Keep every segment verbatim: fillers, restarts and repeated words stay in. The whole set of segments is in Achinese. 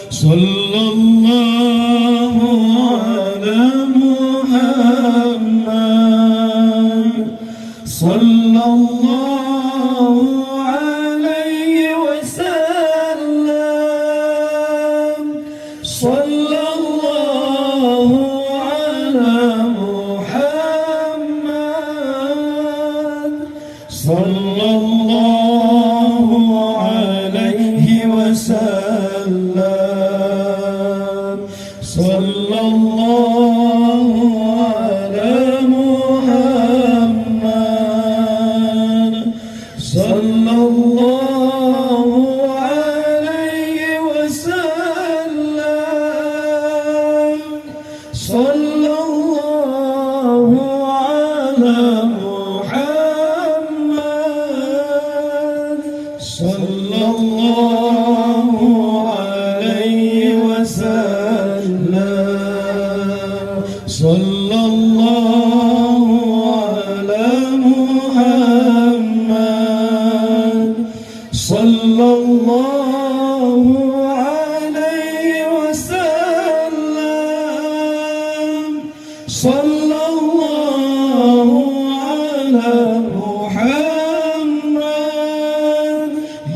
Sallallahu ala Muhammad. Sallallahu alaihi wasallam. Sallallahu ala Muhammad. Sallallahu alaihi wasallam. Sallallahu ala Muhammad. Sallallahu alaihi wasallam. Sallallahu ala Muhammad. Sallallahu alaihi wasallam. Sallallahu ala Muhammad. Sallallahu alaihi wasallam. Sallallahu ala Muhammad.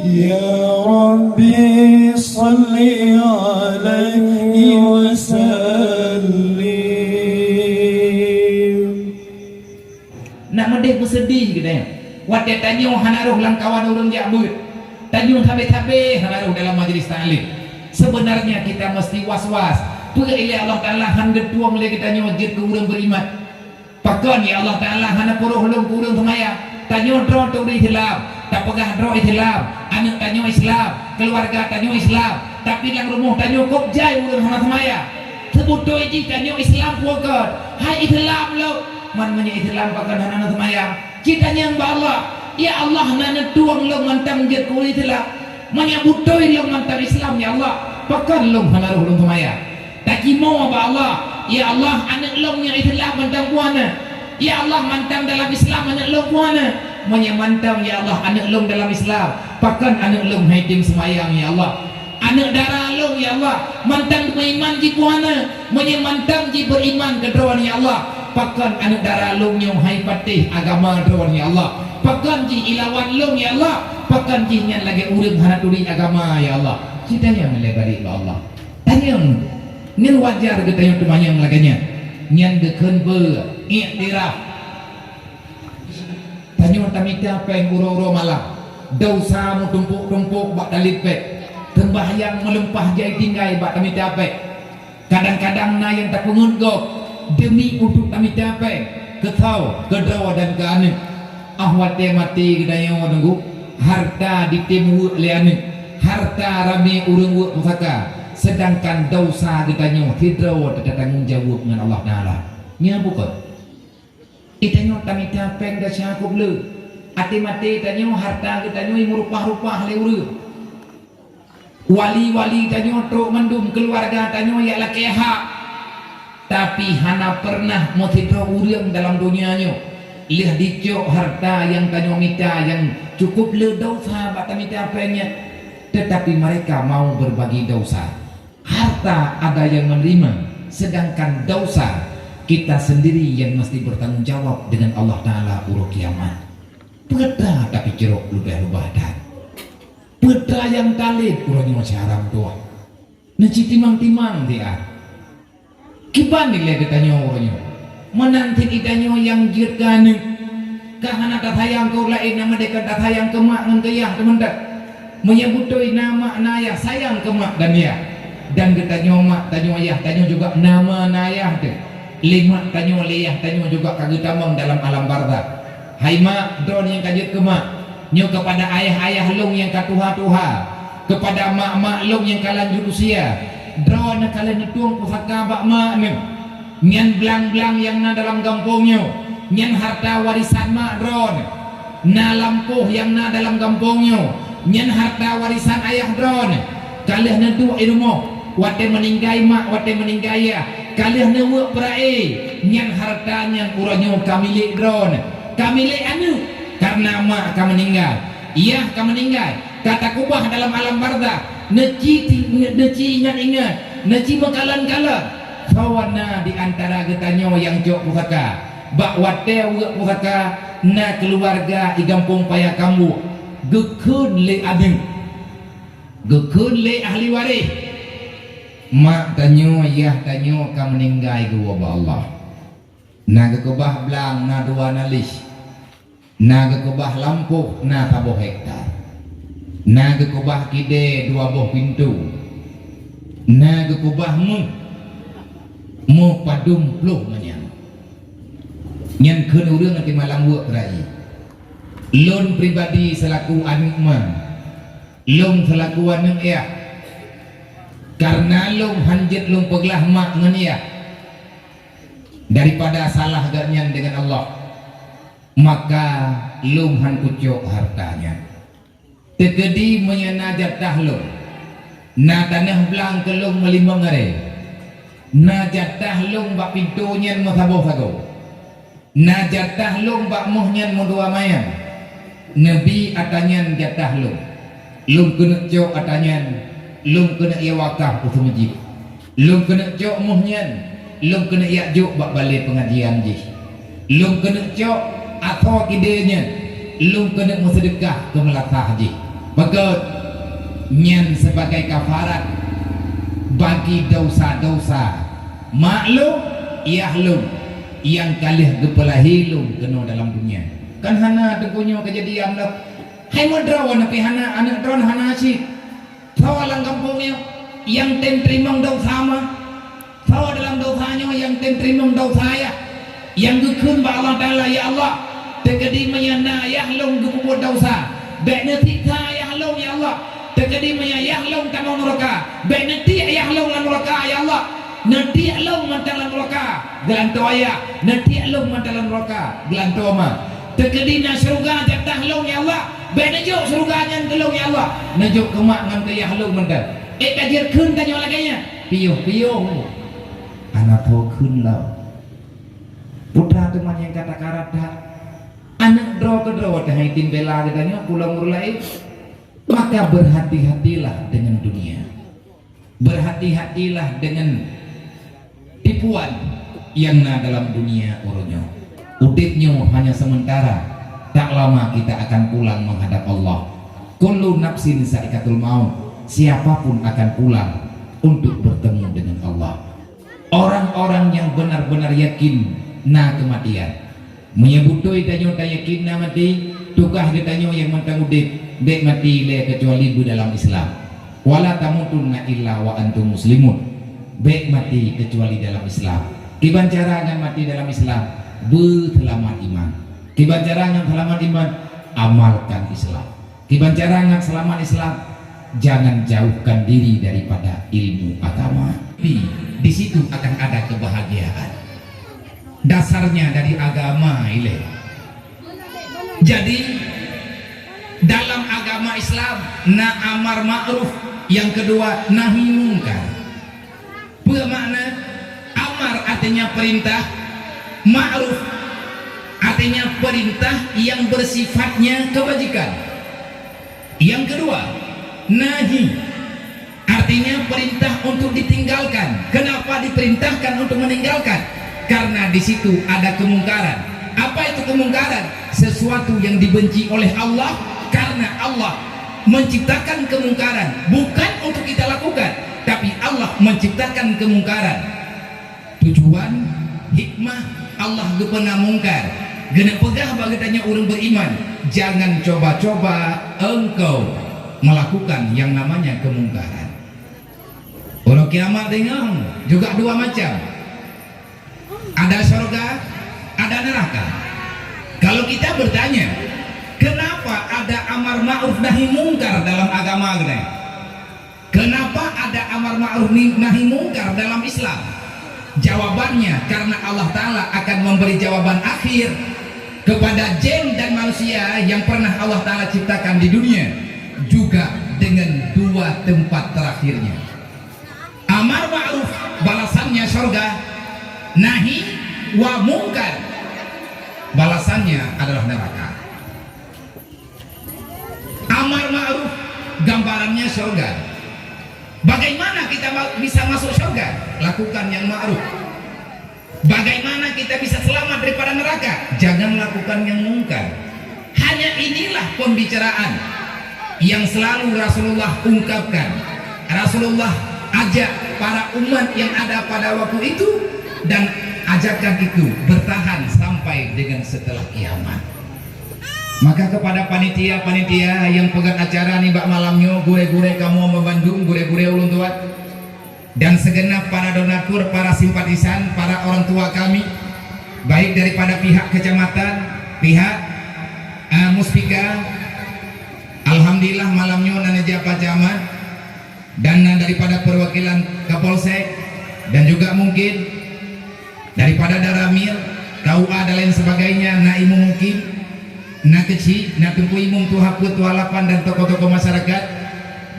Ya Rabbi salli alaihi wasallim. Nak meudeh peuseudeh geutanyoe. Watée tanyoe hana rhoh lam kawan ureuëng jak beuet, tanyoe sabe-sabe hana rhoh dalam majlis taklim. Seubeunarnya kita meusti was-was. Peue ilée Allah Taala han geutueng lé geutanyoe jeuet keu ureuëng beriman? Pakon ya Allah Taala hana peuroh lôn keu ureuëng seumayang? Tanyoe droe turi Islam, tapeugah droe Islam, aneuëk tanyoe Islam, keuluwarga tanyoe Islam, tapi lam rumoh tanyoe kôb jai ureuëng hana seumayang. Seubeutôi jih tanyoe Islam peue kon? Hai Islam lom, man meunyoe Islam pakon hana seumayang? Jitanyong bak Allah, "Ya Allah, na neutueng lôn mantong jeuet keu ureuëng Islam? Meunyoe beutôi lôn mantong Islam, ya Allah, pakon lôn hana rhoh lôn seumayang?" Tacimoe bak Allah, "Ya Allah, aneuëk lôn nyang Islam mantong peue hana? Ya Allah, mantong dalam Islam aneuëk lôn peue hana? Meunyoe mantong, ya Allah, aneuëk lôn dalam Islam, pakon aneuëk lôn han tem seumayang, ya Allah?" Aneuëk dara lôn, ya Allah, mantong meuiman jih peue hana? Meunyoe mantong jih beriman keu Droeneuh, ya Allah, pakon aneuëk dara lôn nyoe han patéh agama Droeneuh, ya Allah? Pakon jih ilawan lôn, ya Allah? Pakon jih nyan lagée ureuëng hana turi agama, ya Allah? Jitanyong lé barit bak Allah. Tanyong, nyan wajar geutanyoe teumanyong lagée nyan. Nyan geukheun beu iktiraf. Tanyoe tamita péng uroe-uroe malam, desya meutumpôk-tumpôk bak talét péng, seumbahyang meulimpah jai tinggai bak tamita péng. Kadang-kadang na nyang tapeungeut gob deumi untuk tamita péng, keu sawoe, keu droe dan keu aneuëk. Ah watée maté geutanyoe deungoe, hareuta jitem weuek lé aneuëk, hareuta ramé ureuëng weuek pusaka, seudangkan desya geutanyoe sidroe teutanggong jaweueb ngon Allah Taala. Nyan bukon. Geutanyoe tamita péng desya kôb le. Até maté tanyoe hareuta geutanyoe meurupah-rupah lé ureuëng. Wali-wali tanyoe trok mandum, keuluwarga tanyoe jak lakée hak. Tapi hana peureunah meusidroe ureuëng dalam donya nyoe lheueh jicok hareuta nyang tanyoe mita nyang cukôp le desya bak tamita péng nyan, teutapi mereka mau beubagi desya. Harta ada yang menerima, sedangkan dosa kita sendiri yang mesti bertanggung jawab dengan Allah Taala uroe kiamat. Peue teuma tapiké rot leubeh-leubeh that? Peue teuma nyang talét uroe nyoe siharam tuah? Neuci timang-timang dia. Kiban ilée geutanyoe uroe nyoe? Meunan cit geutanyoe nyang jeuet keu aneuëk. Ka hana tasayang keu ureuëng laén, nyang meudeh kon tasayang keu mak ngon keu yah teumeuteuh. Meunyoe beutôi na mak na yah, sayang keu mak dan yah. Dan geutanyoe mak tanyoe yah tanyoe juga na ma na yah teuh. Lé mak tanyoe lé yah tanyoe juga ka geutamong dalam alam barzakh. Hai mak, droeneuh nyang ka jeuet keu mak, nyoe keupada ayah-ayah lôn nyang ka tuha-tuha, keupada mak-mak lôn nyang ka lanjut usia, droeneuh ka lheueh neutueng pusaka bak mak neuh. Nyan blang-blang nyang na dalam gampông nyoe, nyan harta warisan mak droeneuh. Na lampôh nyang na dalam gampông nyoe, nyan harta warisan ayah droeneuh. Ka lheueh neuduek i rumoh, watée meuninggai mak, watée meuninggai yah, ka lheueh neuweuek peurae, nyan harta nyan uroe nyoe ka milék droeneuh, ka milék aneuëk, kareuna mak ka meuninggai, yah ka meuninggai. Ka takubah dalam alam barzakh, Neuci ti-, neuci ingat-ingat, neuci meukalon-kalon. Soe na di antara geutanyoe nyang cok pusaka? Bak watée weuek pusaka, na keuluwarga di gampông Paya Kambuek geukheun lé aneuk, geukheun lé ahli waréh. Mak tanyoe, yah tanyoe ka meuninggai geuwoe bak Allah. Na geukeubah blang, na dua naléh. Na geukeubah lampôh, na saboh hektar. Na geukeubah kidée, dua boh pintoe. Na geukeubah méuh, méuh padum ploh manyang. Nyan kheun ureuëng até malam weuek rai. Lôn pribadi seulaku aneuk ma, lôn seulaku aneuk yah, kareuna lôn hán jeuet lôn peuglah mak ngon yah, daripada salah geuh nyan deungon Allah, maka lôn hán kucok hareuta nyan. Teukeudi meunyoe na jatah lôn, na tanoh blang keu lôn meulimong arée, na jatah lôn bak pintoe nyan meusaboh sagoe, na jatah lôn bak méuh nyan meudua manyang, neubi ata nyan jatah lôn. Lôn keuneuk cok ata nyan, lôn keuneuk yue wakaf keu seumeujid. Lôn keuneuk cok méuh nyan, lôn keuneuk jak jok bak balée peungajian jih. Lôn keuneuk cok asoe kidée nyan, lôn keuneuk meuseudeukah keu meulasah jih. Beugét, nyan seubagai kafarat bagi desya-desya mak lôn, yah lôn, nyang ka lheueh geupeulahé lôn keunoe dalam dunia. Kan hana teupeu nyoe keujadian lom. Hai meudroe neupi hana, aneuk droe hana cit. Soe lam gampông nyoe nyang tem teurimong desya ma? Soe dalam desya nyoe nyang tem teurimong desya yah? Nyang geukheun bak Allah Taala, "Ya Allah, teukeudi meunyoe na yah lôn geupeubuet desya, bék neusiksa yah lôn, ya Allah. Teukeudi meunyoe yah lôn tamong nuraka, bék neutiek yah lôn lam nuraka, ya Allah. Neutiek lôn mantong lam nuraka, geulantoe yah. Neutiek lôn mantong lam nuraka, geulantoe ma. Teukeudi na syeuruga jatah lôn, ya Allah, bék neujok syeuruga nyan keu lôn, ya Allah. Neujok keu mak ngon keu yah lôn mantong." Eh, ka jeuet kheun tanyoe lagée nyan? Piôh-piôh. Hana tho kheun lom. Putra teuma nyang ka takarat that. Aneuk droe keudroe watée hai tem bela geutanyoe, pulang ureuëng laén. Maka berhati-hatilah dengan dunia. Berhati-hatilah dengan tipuan nyang na dalam dunia uroe nyoe. Udeb nyoe hanya sementara, tak lama kita akan pulang menghadap Allah. Kullu nafsin za'iqatul maut, siapapun akan pulang untuk bertemu dengan Allah. Orang-orang yang benar-benar yakin na kematian. Meunyoe beutôi tanyoe tayakin na maté, tugaih geutanyoe nyang mantong udeb, bék maté lé keucuali beudalam Islam. "Wala tamutunna illa wa antum muslimun." Bék maté keucuali dalam Islam. Kiban cara ngon maté dalam Islam? Beuseulamat iman. Kiban cara ngon seulamat iman? Amalkan Islam. Kiban cara ngon seulamat Islam? Jangan jauhkan diri daripada ilmu agama. Di, di situ akan ada kebahagiaan. Dasarnya dari agama ilée. Jadi, dalam agama Islam na amar ma'ruf, yang kedua nahi mungkar. Peue makna? Amar artinya perintah, ma'ruf artinya perintah yang bersifatnya kebajikan. Yang kedua, nahi artinya perintah untuk ditinggalkan. Kenapa diperintahkan untuk meninggalkan? Karena di situ ada kemungkaran. Apa itu kemungkaran? Sesuatu yang dibenci oleh Allah, karena Allah menciptakan kemungkaran bukan untuk kita lakukan, tapi Allah menciptakan kemungkaran. Tujuan, hikmah Allah geupeuna mungkar, geuneuk peugah bak geutanyoe ureuëng beriman, jangan coba-coba engkau melakukan yang namanya kemungkaran. Uroe kiamat deungoe juga dua macam. Ada syurga, ada neraka. Kalau kita bertanya, kenapa ada amar ma'ruf nahi mungkar dalam agama geutanyoe? Kenapa ada amar ma'ruf ni-, nahi mungkar dalam Islam? Jawabannya, karena Allah Ta'ala akan memberi jawaban akhir kepada jin dan manusia yang pernah Allah Ta'ala ciptakan di dunia, juga dengan dua tempat terakhirnya. Amar ma'ruf, balasannya syurga, nahi wa mungkar, balasannya adalah neraka. Amar ma'ruf, gambarannya syurga. Bagaimana kita ma-, bisa masuk surga? Lakukan yang ma'ruf. Bagaimana kita bisa selamat daripada neraka? Jangan lakukan yang mungkar. Hanya inilah pembicaraan yang selalu Rasulullah ungkapkan. Rasulullah ajak para umat yang ada pada waktu itu, dan ajakan itu bertahan sampai dengan setelah kiamat. Maka kepada panitia-panitia yang peugöt acara nibak malam nyoe, gurée-gurée kamoe meubandum, gurée-gurée ulôn tuan, dan segenap para donatur, para simpatisan, para orang tua kami, baik daripada pihak kecamatan, pihak, eh, Muspika, alhamdulillah malam nyoe na neujak Pak Camat, dan na daripada perwakilan Kapolsek, dan juga mungkin daripada Danramil, K U A dan lain sebagainya, na Imum Mukim, na keuchik, na Teungku Imum, Tuha Peuet, Tuha Lapan dan tokoh-tokoh masyarakat,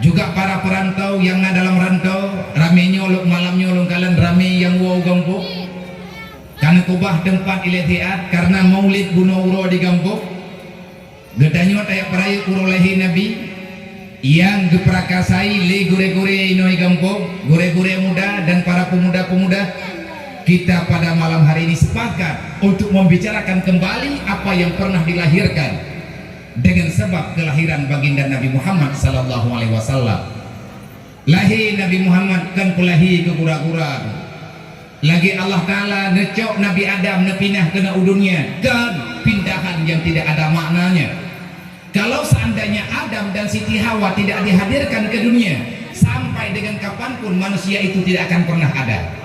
juga para perantau yang na dalam rantau, ramé nyoe lôn, malam nyoe lôn kalon ramé nyang woe u gampông. Ka neukeubah teumpat ilée siat karena maulid bunoe uroe di gampông. Geutanyoe tajak peurayeuk uroe lahé Nabi nyang geuprakarsai lé gurée-gurée inoe gampông, gurée-gurée muda dan para pemuda-pemuda. Kita pada malam hari ini sepakat untuk membicarakan kembali apa yang pernah dilahirkan dengan sebab kelahiran Baginda Nabi Muhammad sallallahu alaihi wasallam. Lahé Nabi Muhammad kon peulahé keu gura-gura. Lagée Allah Taala neucok Nabi Adam neupinah keunoe u dunia, kon pindahan nyang tidak ada maknanya. Kalau seandainya Adam dan Siti Hawa tidak dihadirkan ke dunia, sampai dengan kapanpun manusia itu tidak akan pernah ada.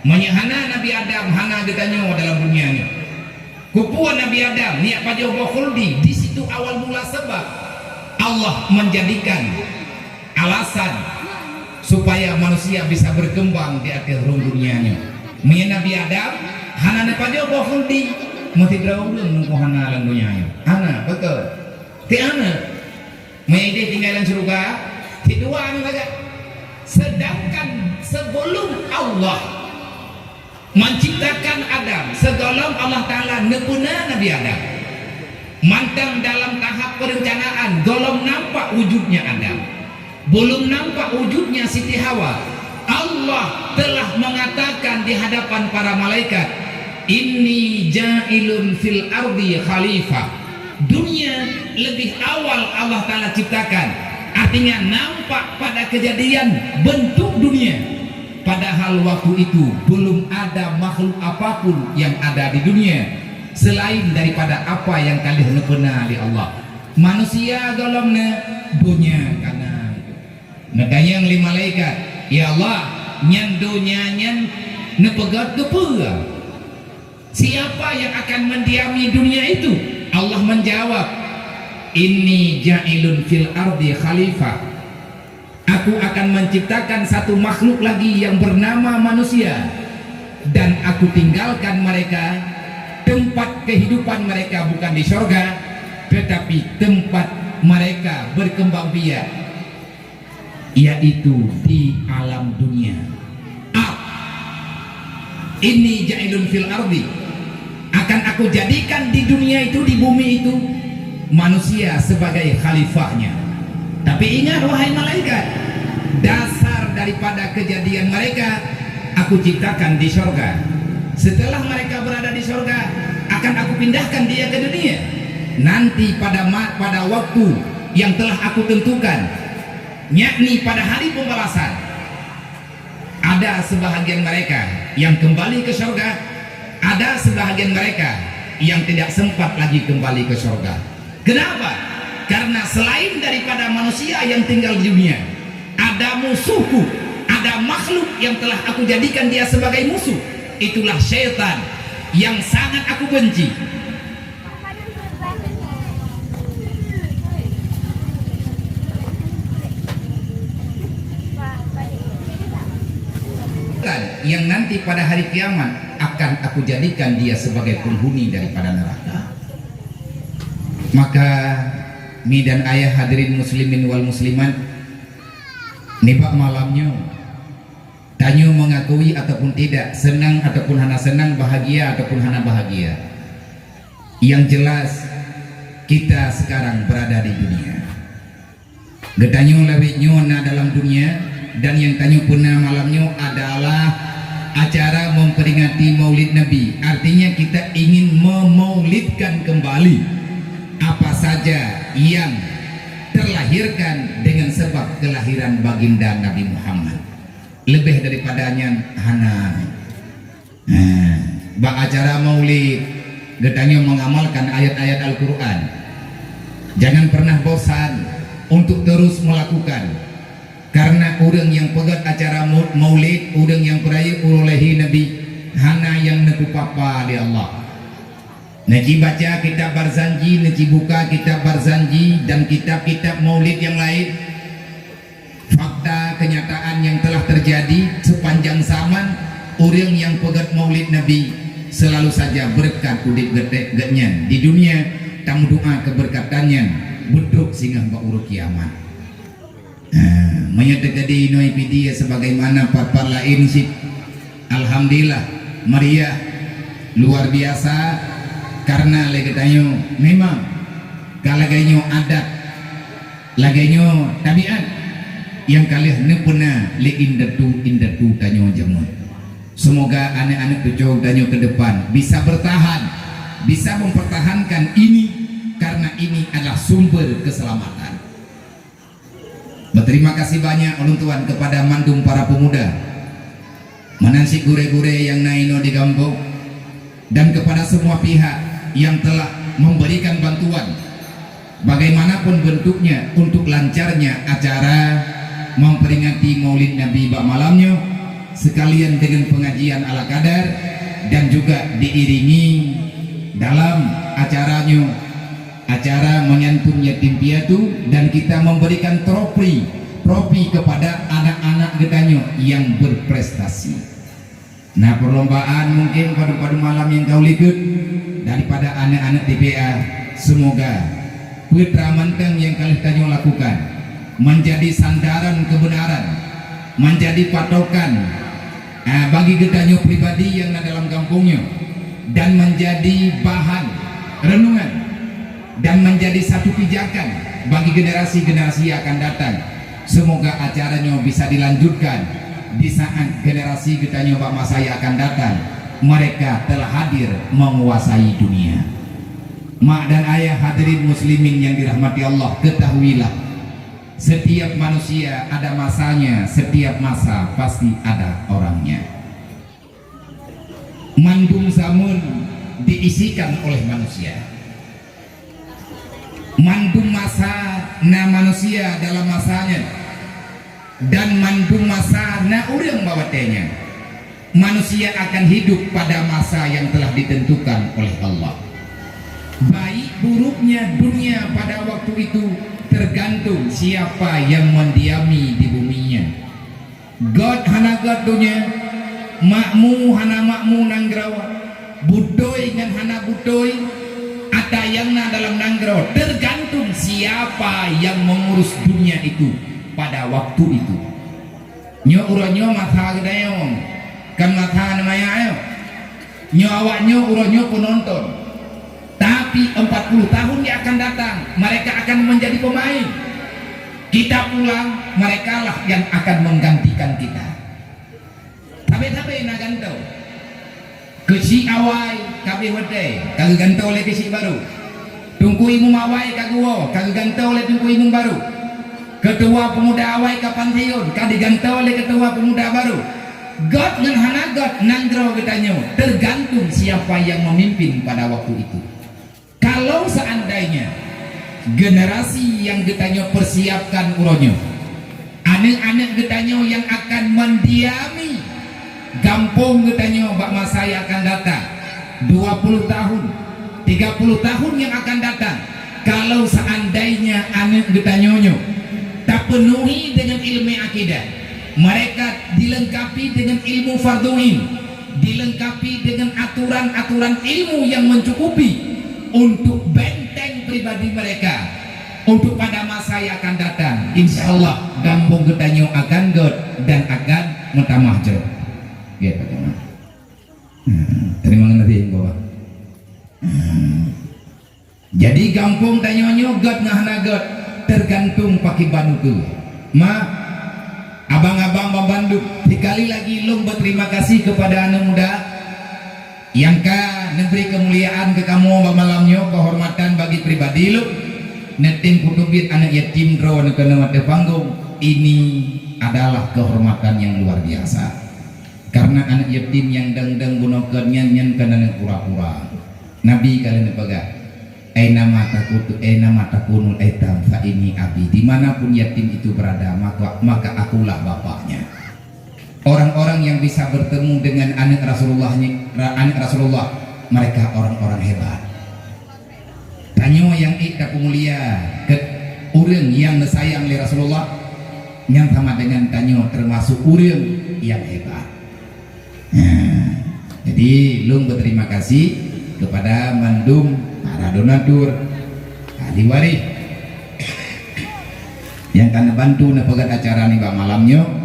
Meunyoe hana Nabi Adam, hana geutanyoe dalam dunia nyoe. Kupuan Nabi Adam, nyak pajoh boh khuldi, di situ awal mula sebab Allah menjadikan alasan supaya manusia bisa berkembang di ateueh rhueng dunia nyoe. Meunyoe Nabi Adam hana neupajoh boh khuldi, meusidroe ureuëng nungku hana lam dunia nyoe. Hana, beutôi. Ti hana. Meunyoe ideh tinggai lam syeuruga, ti dua aneuk lagak. Sedangkan sebelum Allah menciptakan Adam, sigohlom Allah Taala neupeuna Nabi Adam. Mantong dalam tahap perencanaan, gohlom nampak wujudnya Adam. Belum nampak wujudnya Siti Hawa. Allah telah mengatakan di hadapan para malaikat, "Inni ja'ilun fil ardi khalifah." Dunia lebih awal Allah Taala ciptakan. Artinya nampak pada kejadian bentuk dunia. Padahal waktu itu belum ada makhluk apapun yang ada di dunia selain daripada apa yang ka lheueh neupeuna lé Allah. Manusia gohlom na, donya ka na. Neutanyong lé malaikat, "Ya Allah, nyan donya nyan neupeugöt keupeue? Siapa yang akan mendiami dunia itu?" Allah menjawab, "Inni ja'ilun fil ardi khalifah." Aku akan menciptakan satu makhluk lagi yang bernama manusia, dan Aku tinggalkan mereka, tempat kehidupan mereka bukan di sorga, tetapi tempat mereka berkembang biak, yaitu di alam dunia. Inni ja'ilun fil ardi, akan Aku jadikan di dunia itu, di bumi itu, manusia sebagai khalifahnya. Tapi ingat, wahai malaikat, dasar daripada kejadian mereka Aku ciptakan di sorga. Setelah mereka berada di sorga, akan Aku pindahkan dia ke dunia. Nanti pada ma-, pada waktu yang telah Aku tentukan, yakni pada hari pembalasan, ada sebahagian mereka yang kembali ke sorga, ada sebahagian mereka yang tidak sempat lagi kembali ke sorga. Kenapa? Karena selain daripada manusia yang tinggal di dunia, ada musuhku, ada makhluk yang telah Aku jadikan dia sebagai musuh. Itulah syaitan yang sangat Aku benci. Yang nanti pada hari kiamat akan Aku jadikan dia sebagai penghuni daripada neraka. Maka, mi dan ayah, hadirin muslimin wal muslimat, nibak malam nyoe, tanyoe mengakui ataupun tidak, senang ataupun hana senang, bahagia ataupun hana bahagia, yang jelas, kita sekarang berada di dunia. Geutanyoe lawét nyoe na dalam dunia, Dan yang tanyoe peuna malam nyoe adalah acara memperingati Maulid Nabi. Artinya, kita ingin memaulidkan kembali apa saja yang terlahirkan dengan sebab kelahiran Baginda Nabi Muhammad. Lebih daripada nyan hana. Nah, bak acara Maulid, geutanyoe mengamalkan ayat-ayat Al-Quran. Jangan pernah bosan untuk terus melakukan. Karena ureuëng nyang peugét acara mau-, Maulid, ureuëng nyang peurayeuk uroe lahé Nabi, hana nyang neupeupa-pa lé Allah. Neuci baca kitab Barzanji, neuci buka kitab Barzanji dan kitab-kitab Maulid yang lain. Fakta kenyataan yang telah terjadi sepanjang zaman, ureuëng nyang peugét Maulid Nabi selalu saja beureukat udeb geutek geuhnyan di dunia, tameudoa keubeureukatannya beudrok singoh bak uroe kiamat. Ha, meunyoe teukeudi inoe I P D sebagaimana pat-pat laén cit, alhamdulillah, meriah, luar biasa, karena lé geutanyoe memang ka lagée nyoe adat, lagée nyoe tabiat nyang ka lheueh neupeuna lé indatu-indatu tanyoe jameun. Semoga aneuk-aneuk cucu tanyoe ke depan bisa bertahan, bisa mempertahankan ini, karena ini adalah sumber keselamatan. Berterima kasih banyak ulôn tuan kepada mandum para pemuda, meunan cit gurée-gurée nyang na inoe di gampông, dan kepada semua pihak yang telah memberikan bantuan, bagaimanapun bentuknya, untuk lancarnya acara memperingati Maulid Nabi bak malam nyoe, sekalian dengan pengajian ala kadar, dan juga diiringi dalam acara nyoe acara menyantun yatim piatu, dan kita memberikan trofi, trofi kepada anak-anak geutanyoe yang berprestasi. Nah, perlombaan mungkin padum-padum malam nyang ka u likot daripada aneuk-aneuk T P A. Semoga peue teuma mantong nyang ka lheueh tanyoe lakukan menjadi sandaran kebenaran, menjadi patokan, ah, bagi geutanyoe pribadi nyang na dalam gampông nyoe, dan menjadi bahan renungan dan menjadi satu pijakan bagi generasi-generasi yang akan datang. Semoga acara nyoe bisa dilanjutkan di saat generasi geutanyoe bak masa yang akan datang, mereka telah hadir menguasai dunia. Mak dan ayah, hadirin muslimin yang dirahmati Allah, ketahuilah, setiap manusia ada masanya, setiap masa pasti ada orangnya. Mandum zaman diisikan oleh manusia. Mandum masa na manusia dalam masanya, dan mandum masa na ureuëng bak watée nyan. Manusia akan hidup pada masa yang telah ditentukan oleh Allah. Baik buruknya dunia pada waktu itu tergantung siapa yang mendiami di bumi nyan. Gét hana gét donya, makmu hana makmu nanggroe, beutôi ngon hana beutôi, ata nyang na dalam nanggroe, tergantung siapa yang mengurus dunia itu pada waktu itu. Nyoe uroe nyoe masa geutanyoe, kon masa neumaya nyoe. Nyoe awak nyoe uroe nyoe peunonton. Tapi empat puluh tahun yang akan datang, mereka akan menjadi pemain. Kita pulang, merekalah yang akan menggantikan kita. Sabe-sabe na gantoe. Keuchik awai ka abéh watée, ka geugantoe lé keuchik barô. Teungku Imum awai ka geuwoe, ka geugantoe lé Teungku Imum barô. Keutua peumuda awai ka pansiun, ka digantoe lé keutua peumuda barô. Gét ngon hana gét nanggroe geutanyoe, tergantung siapa yang memimpin pada waktu itu. Kalau seandainya generasi yang geutanyoe persiapkan uroe nyoe, aneuk-aneuk geutanyoe yang akan mendiami gampông geutanyoe bak masa yang akan datang, dua puluh tahun, tiga puluh tahun yang akan datang, kalau seandainya aneuk geutanyoe nyoe tapeunuhi dengan ilmu akidah, mereka dilengkapi dengan ilmu fardhu ain, dilengkapi dengan aturan-aturan ilmu yang mencukupi untuk benteng pribadi mereka untuk pada masa yang akan datang. Insya Allah, gampông geutanyoe akan gét dan akan meutamah jroh. Gét, Pak Camat. Hmm, terima kasih, Bapak. Hmm. Jadi, gampông tanyoe nyoe gét ngon hana gét, tergantung pakriban ukeue. Ma, Abang-abang bandum, sekali lagi lôn berterima kasih kepada aneuk muda nyang ka neubri keumuliaan keu kamoe bak malam nyoe, keuhormatan bagi pribadi lôn. Neutem kuteubiet aneuk yatim droeneuh keunoe ateueh panggong, ini adalah keuhormatan nyang luar biasa. Karena aneuk yatim nyang dang-dang bunoe kon nyan, nyan kon aneuk pura-pura. Nabi ka lheueh neupeugah, "Aina ma takutu, aina ma takunu aitam fa ini abi." Di mana pun yatim itu berada, maka, maka akulah bapaknya. Orang-orang yang bisa bertemu dengan aneuk Rasulullah ni, ra-, aneuk Rasulullah, mereka orang-orang hebat. Tanyoe nyang ék tapeumulia keu ureuëng nyang neusayang lé Rasulullah, nyan sama dengan tanyoe termasuk ureuëng nyang hebat. Nah, jadi lôn berterima kasih kepada mandum para donatur, ahli waris nyang ka neubantu neupeugét acara nibak malam nyoe.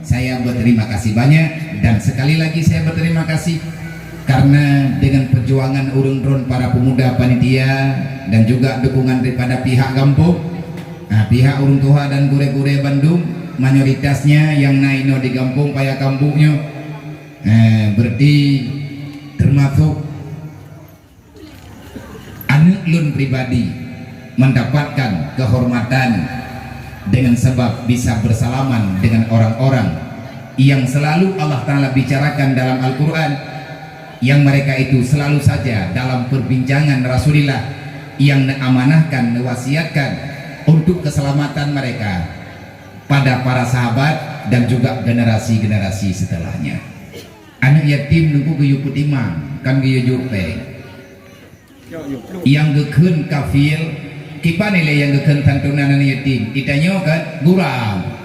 Saya berterima kasih banyak dan sekali lagi saya berterima kasih karena dengan perjuangan ureuëng droen para pemuda panitia dan juga dukungan daripada pihak gampông, nah, pihak ureuëng tuha dan gurée-gurée bandum, mayoritasnya nyang na inoe di gampông Paya Kambuk nyoe, eh, berarti termasuk aneuk lôn pribadi mendapatkan kehormatan dengan sebab bisa bersalaman dengan orang-orang yang selalu Allah Taala bicarakan dalam Al-Quran, yang mereka itu selalu saja dalam perbincangan Rasulullah yang neuamanahkan, neuwasiatkan untuk keselamatan mereka pada para sahabat dan juga generasi-generasi setelahnya. Aneuk yatim nungku geuyue peutimang, kan geuyue jok péng. Nyang geukheun kafil, kiban ilée nyang geukheun santunan aneuk yatim? Itanyoe kan gurau.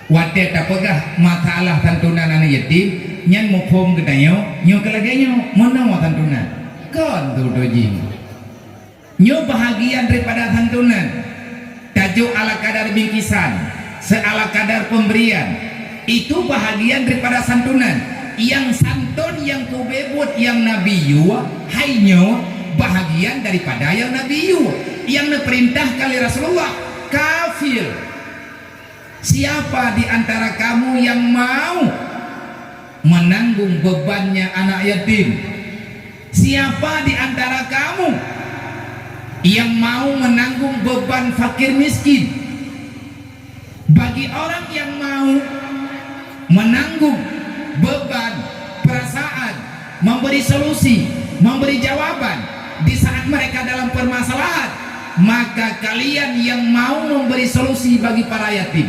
Watée tapeugah masalah santunan aneuk yatim, nyan muphom geutanyoe, nyoe keu lagée nyoe, meunoe santunan. Kon tu jih. Nyoe bahagian daripada santunan. Tajok ala kadar bingkisan, seala kadar pemberian. Itu bahagian daripada santunan. Nyang santun nyang kube buet nyang Nabi yue, hai nyoe bahagian daripada nyang Nabi yue, nyang neupeurintahkan lé Rasulullah. Kafil. Siapa di antara kamu yang mau menanggung bebannya anak yatim? Siapa di antara kamu yang mau menanggung beban fakir miskin? Bagi orang yang mau menanggung beban perasaan, memberi solusi, memberi jawaban di saat mereka dalam permasalahan, maka kalian yang mau memberi solusi bagi para yatim,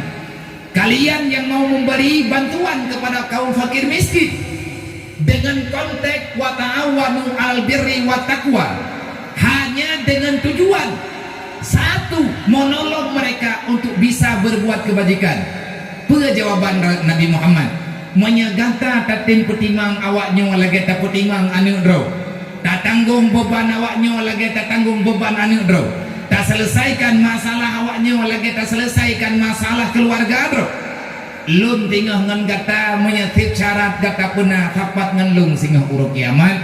kalian yang mau memberi bantuan kepada kaum fakir miskin dengan konteks wa ta'awanu 'alal birri wat taqwa, hanya dengan tujuan satu, menolong mereka untuk bisa berbuat kebajikan. Peue jawaban Ra-, Nabi Muhammad? Meunyoe gata tatem peutimang awak nyoe lagée tapeutimang aneuk droe, tatanggong beban awak nyoe lagée tatanggong beban aneuk droe, taseuleusaikon masalah awak nyoe lagée taseuleusaikon masalah keuluwarga droe, lôn singoh ngon gata meunyoe syarat gata peuna sapat ngon lôn singoh uroe kiamat.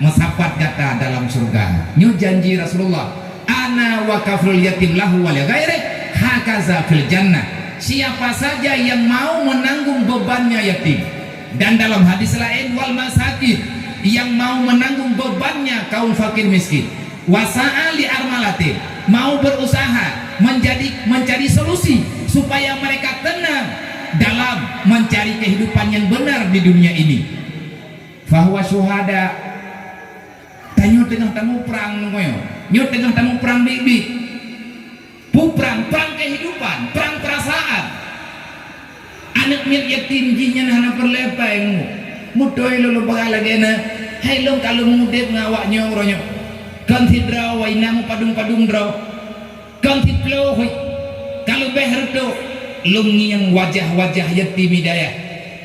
Meusapat gata dalam syeuruga. Nyoe janji Rasulullah, "Ana wa kafilul yatim lahu wa li ghairih, hakaza fil jannah." Siapa saja yang mau menanggung bebannya yatim. Dan dalam hadis lain, "Wal masakin," yang mau menanggung bebannya kaum fakir miskin. "Wasa'a li armalatin," mau berusaha menjadi, mencari solusi supaya mereka tenang dalam mencari kehidupan yang benar di dunia ini. Fahuwa syuhada. Tanyoe teungoh tamuprang nyoe. Nyoe teungoh tamuprang biet-biet. Peue prang, prang kehidupan, prang perasaan. Aneuk miet yatim jih nyan hana peureulée péng. Mutôi lôn peugah lagée na, hai lôn ka lôn udeb ngon awak nyoe uroe nyoe. Kon sidroe wai na meupadum-padum droe. Kon siploh, ka leubeh reutôh, lôn ngieng wajah-wajah yatim hidayah.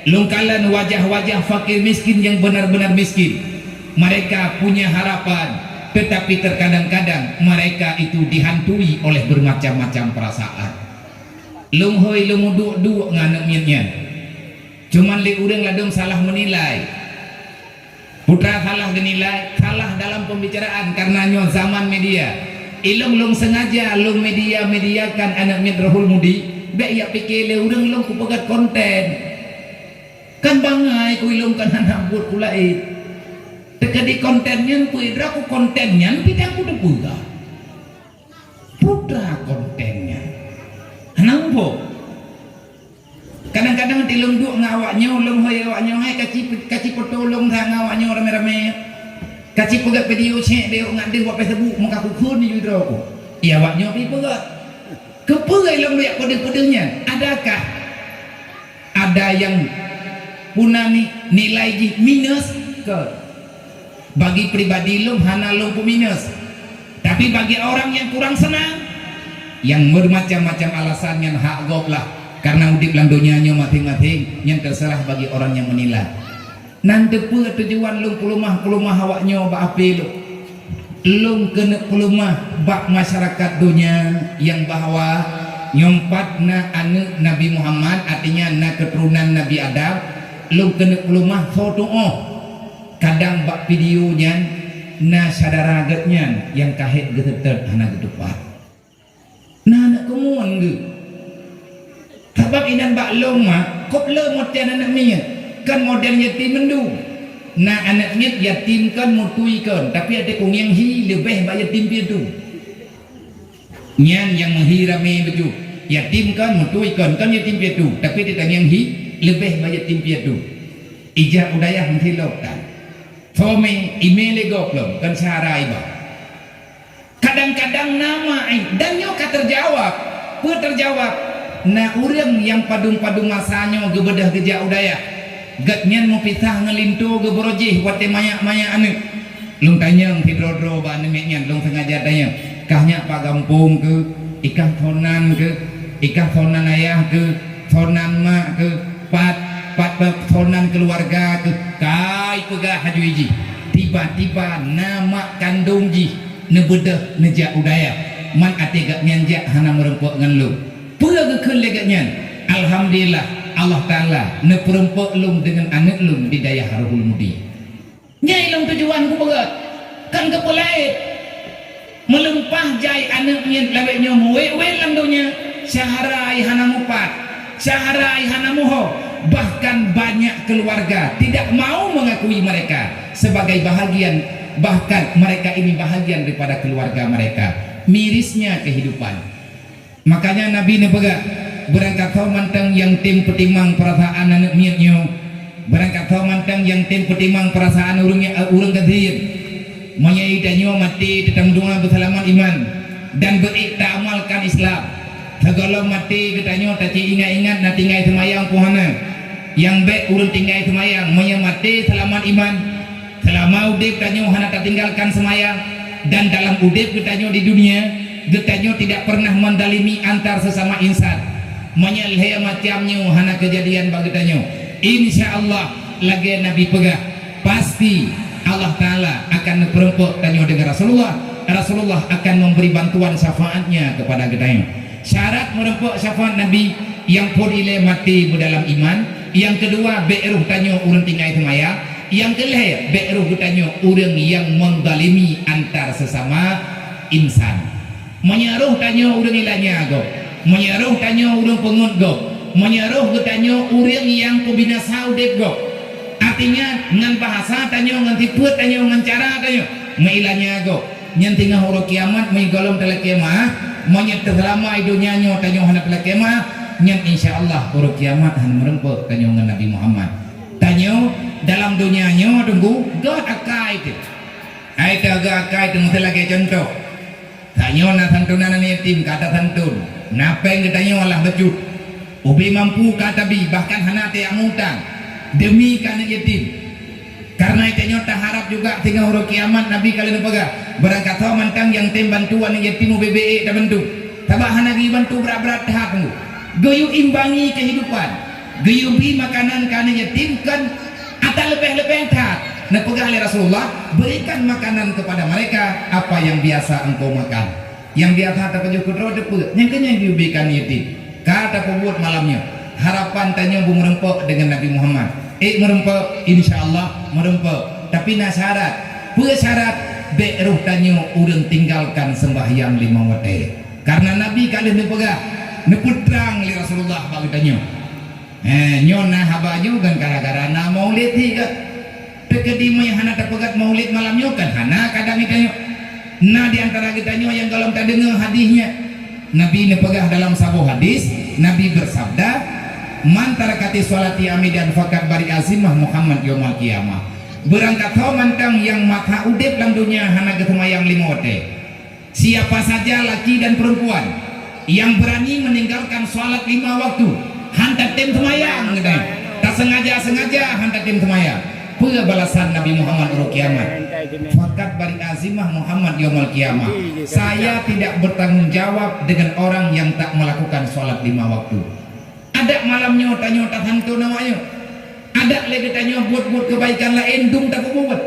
Lôn kalon wajah-wajah fakir miskin yang benar-benar miskin. Mereka punya harapan, tetapi terkadang-kadang mereka itu dihantui oleh bermacam-macam perasaan. Lôn hôi lôn meuduek-duek ngon aneuk miet nyan. Cuman lé ureuëng ladôm salah meunilai. Putra salah geunilai, salah dalam pembicaraan karena nyoe zaman media. Ilong lôn sengaja lôn media-mediakan aneuk miet Rohul Mudi, Bék jak pike lé ureuëng lôn kupeugét konten. Kan bangai ku ilôn kan hana buet ku laén. Teukeudi konten nyan peue droe ku konten nyan pih tan kuteupeue ka. Putra konten nyan. Hana muphom. Kadang-kadang ti lôn duek ngon awak nyoe, lôn hôi awak nyoe hai kaci kaci foto lôn that ngon awak nyoe ramé-ramé. Kaci peugét video cek deh ngat deh buat Facebook muka kukun di droe ku. Iya awak nyoe pi peugét. Keupeue lôn jak peudeuh-peudeuh nyan? Adakah ada nyang puna ni nilai jih minus? Kon. Bagi pribadi lôn hana lôn peuminus. Tapi bagi orang nyang kurang seunang, nyang meumacam-macam alasan nyan hak gob lah. Karena udeb lam donya nyoe maséng-maséng, nyan teuseurah bagi orang nyang meunilai. Nan teupeue tujuan lôn peuleumah-peuleumah awak nyoe bak api lôn? Lôn keuneuk peuleumah bak masyarakat donya nyang bahwa nyoe pat na aneuëk Nabi Muhammad, artinya na keuturonan Nabi Adam, lôn keuneuk peuleumah soe tuoh. Kadang bak video nyan na syedara gét nyan nyang ka hék geuseutôt hana geutupat. Na aneuëk keumuen geuh. Sabab inan bak lôn ma, kop le model aneuëk miet, kan model yatim mandum. Na aneuëk miet yatim kan mutui kan, tapi até kungieng hi leubeh bak yatim piatu. Nyan nyang meuhi ramé beujeuet. Yatim kan mutui kan, kan yatim piatu, tapi até tangieng hi leubeh bak yatim piatu. Ijak u dayah meusilok tan. Fome ime lé gob lom kan syedara iba. Kadang-kadang nama, eh, dan nyoe ka teujawab. Peue teujawab? Na ureuëng nyang padum-padum masa nyoe geubeudôh geujak u dayah. Gét nyan meupisah ngon linto geubarô jih watée manyak-manyak aneuëk. Lôn tanyong sidroe-droe bak aneuëk miet nyan, lôn seungaja tanyong, "Kah nyak pat gampông keuh? Ikah soe nan keuh? Ikah soe nan ayah keuh? Soe nan mak keuh? Pat, pat, pat soe nan keuluwarga keuh?" Kai peugah haju jih. Tiba-tiba na mak kandong jih neubeudôh neujak u dayah. Man até gét nyan jak hana meurumpok ngon lôn. Peue geukheun lé gét nyan? Alhamdulillah, Allah Taala neupeurumpok lôn deungon aneuëk lôn di dayah Rohul Mudi. Nyai lôn tujuan kupeugét, kan keupeulaét. Meulimpah jai aneuëk miet lagée nyoe meuwét-wét lam donya, syedara hana mupat, syedara hana muho, bahkan banyak keluarga tidak mau mengakui mereka sebagai bahagian, bahkan mereka ini bahagian daripada keluarga mereka. Mirisnya kehidupan. Makanya Nabi neupeugah, beurangkat soe mantong nyang tem peutimang peurasaan aneuëk miet nyoe, beurangkat soe mantong nyang tem peutimang peurasaan ureuëng, eh, ureuëng gasien. Meunyoe tanyoe maté teutameudoá beuseulamat iman dan beuék taamalkan Islam, sigohlom maté geutanyoe tacit ingat-ingat na tinggai seumayang pun hana. Nyang bék ureuëng tinggai seumayang meunyoe maté seulamat iman. Seulama udeb tanyoe hana tatinggalkan seumayang, dan dalam udeb geutanyoe di dunia, geutanyoe tidak pernah mendalimi antar sesama insan. Meunyoe lhée macam nyoe hana keujadian bak geutanyoe, insya Allah, lagée Nabi peugah, pasti Allah Taala akan neupeurumpok tanyoe deungon Rasulullah. Rasulullah akan memberi bantuan syafaatnya kepada geutanyoe. Syarat meurumpok syafaat Nabi, nyang phôn ilée maté beudalam iman, nyang keudua bék roh tanyoe ureuëng tinggai seumayang, nyang keulhée bék roh geutanyoe ureuëng nyang mendalimi antar sesama insan. Meunyoe roh tanyoe ureuëng ilanya gob, meunyoe roh tanyoe ureuëng peungeut gob, meunyoe roh geutanyoe ureuëng nyang peubinasa udeb gob, artinya ngon bahasa tanyoe, ngon sifeuet tanyoe, ngon cara tanyoe meuilanya gob. Nyan teungoh uroe kiamat, meunyoe gohlom talakée meu'ah, meunyoe teuseulama i donya nyoe tanyoe hana talakée meu'ah, nyan insya Allah uroe kiamat hana meurumpok tanyoe ngon Nabi Muhammad. Tanyoe dalam donya nyoe teungku, göt akai teuh. Ai teuh göt akai teuh, meuteulheueh lagée cuntoh. Tanyoe na santunan aneuk yatim, ka tasantun. Na péng geutanyoe alah bacut. Ubé mampu ka tabi, bahkan hana tajak mutang demi keu aneuk yatim. Kareuna tanyoe taharab juga singoh uroe kiamat, Nabi ka lheueh neupeugah, beurangkat soe mantong nyang tem bantu aneuk yatim ubé-bé ék tabantu. Sabab hana geubantu brat-brat that, geuyue imbangi keuhidupan, geuyue bri makanan keu aneuk yatim kon ata leubeh-leubeh that. Neupeugah lé Rasulullah, "Berikan makanan kepada mereka apa yang biasa engkau makan." Nyang biasa tapajoh keudroe teupeu, nyang keunyan jiubé keu aneuk yatim. Ka tapeubuet malam nyoe. Harapan tanyoe beumeurumpok deungon Nabi Muhammad. Ék meurumpok, insya Allah meurumpok. Tapi na syarat. Peue syarat? Bék roh tanyoe ureuëng tinggalkan seumbahyang limong watée. Kareuna Nabi ka lheueh neupeugah, Neupeutrang lé Rasulullah bak geutanyoe. Eh, nyoe na haba nyoe kan gara-gara na maulid hi ka. Teukeudi meunyo hana tapeugét maulid malam nyoe kan hana kadang geutanyoe. Na di antara geutanyoe nyang gohlom tadeungoe hadis nyan. Nabi neupeugah dalam saboh hadis, Nabi bersabda, "Man tarakati sholati amidan faqad bari'a zimmah Muhammad yaumal qiyamah." Beurangkat ho mantong nyang masa udeb lam donya hana geuseumayang lima watée. Siapa saja laki dan perempuan yang berani meninggalkan salat lima waktu, han tatem seumayang, geutanyoe. Tasengaja-sengaja han tatem seumayang. Peue balasan Nabi Muhammad uroe kiamat? Faqad bari'a zimmah Muhammad yaumal qiyamah. Saya tidak bertanggung jawab dengan orang yang tak melakukan salat lima waktu. Adak malam nyoe tanyoe tasantun awak nyoe. Adak lé geutanyoe buet-buet keubaikan laén dum tapeubuet.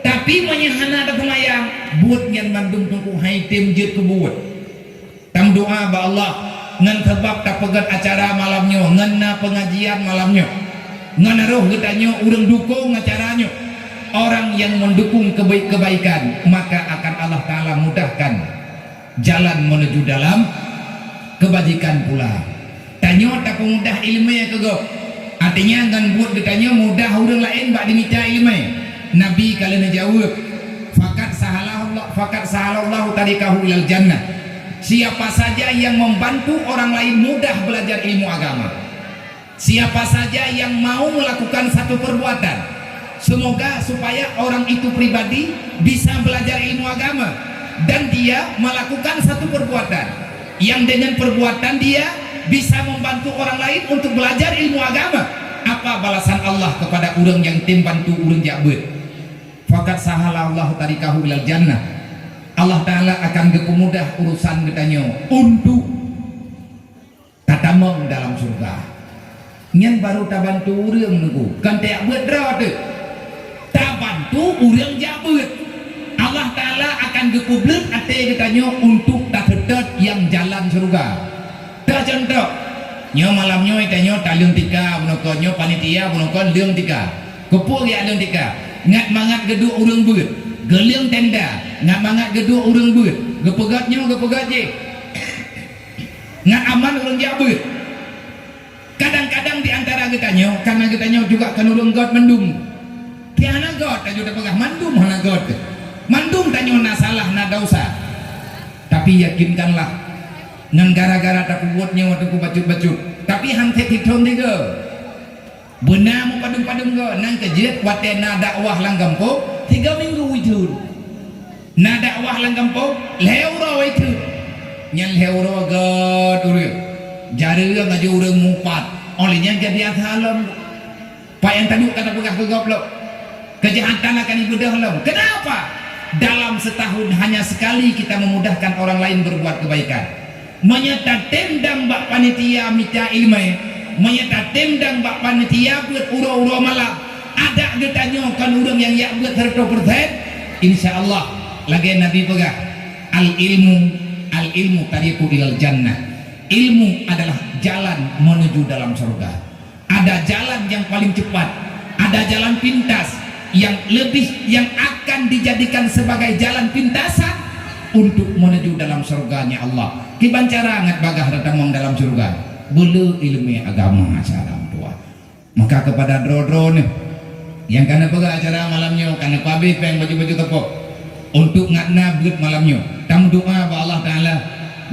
Tapi meunyoe hana taseumayang, buet nyan mandum teungku hai tem jeuet keu buet. Tameudoa bak Allah ngon sabab tapeugét acara malam nyoe, ngon na peungajian malam nyoe. Ngon roh geutanyoe ureuëng dukong acara nyoe. Orang yang mendukung kebaik-, kebaikan, maka akan Allah Taala mudahkan jalan menuju dalam kebajikan pula. Tanyoe tapeumudah ileumé keu gob. Artinya ngon buet geutanyoe mudah ureuëng laén bak jimita ileumé. Nabi ka lheueh neujaweueb, "Faqad sahalallahu, faqad sahalallahu tariqahu ilal jannah." Siapa saja yang membantu orang lain mudah belajar ilmu agama. Siapa saja yang mau melakukan satu perbuatan, semoga supaya orang itu pribadi bisa belajar ilmu agama dan dia melakukan satu perbuatan yang dengan perbuatan dia bisa membantu orang lain untuk belajar ilmu agama. Apa balasan Allah kepada ureuëng nyang tem bantu ureuëng jak beuet? Faqad sahalallahu tariqahu ilal jannah. Allah Taala akan geupeumudah urusan geutanyoe untuk tatamong dalam syurga. Nyan baru tabantu ureuëng nunggu, kon tajak beuet droe teuh. Tabantu ureuëng jak beuet. Allah Taala akan geupeubleut até geutanyoe untuk taseutôt nyang jalan syurga. Teucontoh, nyoe malam nyoe tanyoe taleueng tika bunoe kon, nyoe panitia bunoe kon leueng tika. Keupeue geuleueng tika? Ngat mangat geuduek ureuëng beuet, geuleueng tenda, ngat mangat geuduek ureuëng beuet, geupeugét nyoe geupeugét jih. Ngat aman ureuëng jak beuet. Kadang-kadang di antara geutanyoe, karena geutanyoe juga kan ureuëng göt mandum. Ti hana göt, tanyoe tapeugah mandum hana göt. Mandum tanyoe na salah, na desya. Tapi yakinkanlah, ngon gara-gara tapeubuet nyoe watée kubacut-bacut, tapi han thép hithon tiga. Beuna meupadum-padum goe, nang keujeuet watée na dakwah lam gampông, tiga minggu iteun. Na dakwah lam gampông, lhée uroe iteun. Nyan lhée uroe göt ureuëng. Jareueng laju ureuëng mupat. Óh lheueh nyan jadi asalom. Pak nyang taduek ka tapeugah keu gob lom. Kejahatan akan ibeudôh lom. Kenapa? Dalam setahun hanya sekali kita memudahkan orang lain berbuat kebaikan. Meunyoe tatem dang bak panitia mita ileumé, meunyoe tatem dang bak panitia beuet uroe-uroe malam, adak geutanyoe kon ureuëng nyang jak beuet seratus persen, insya Allah, lagée Nabi peugah, "Al-ilmu, al-ilmu tariqu ilal jannah." Ilmu adalah jalan menuju dalam surga. Ada jalan yang paling cepat, ada jalan pintas yang lebih, yang akan dijadikan sebagai jalan pintasan untuk menuju dalam surganya Allah. Kiban cara ngat bagah tatamong dalam surga? Beu le ileumé agama syedara meutuah. Maka kepada droe-droe neuh nyang ka neupeugah acara malam nyoe, ka neupabeh péng baju-baju teupok. Untuk ngat na beuet malam nyoe, tameudoa bak Allah Taala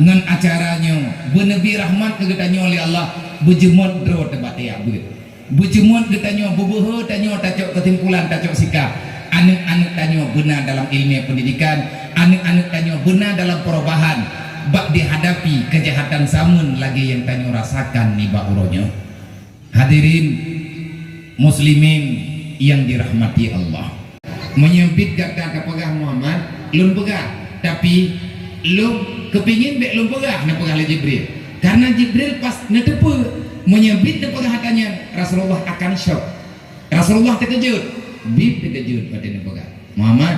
ngon acara nyoe beuneubri rahmat keu geutanyoe lé Allah, beujeumot droe teuh bak tajak beuet. Beujeumot geutanyoe, beubeuhe tanyoe tacok keusimpulan, tacok sikap. Aneuk-aneuk tanyoe beuna dalam ileumé pendidikan, aneuk-aneuk tanyoe beuna dalam perubahan bak dihadapi keujahatan zaman lagée nyang tanyoe rasakan nibak uroe nyoe. Hadirin muslimin yang dirahmati Allah. Meunyoe bit gata tapeugah Muhammad, lôn peugah. Tapi lôn keupingin bék lôn peugah, neupeugah lé Jibril. Karena Jibril pas neuteupeue, meunyoe bit neupeugah ata nyan, Rasulullah akan syok. Rasulullah teukeujot, bit teukeujot watée neupeugah. Muhammad,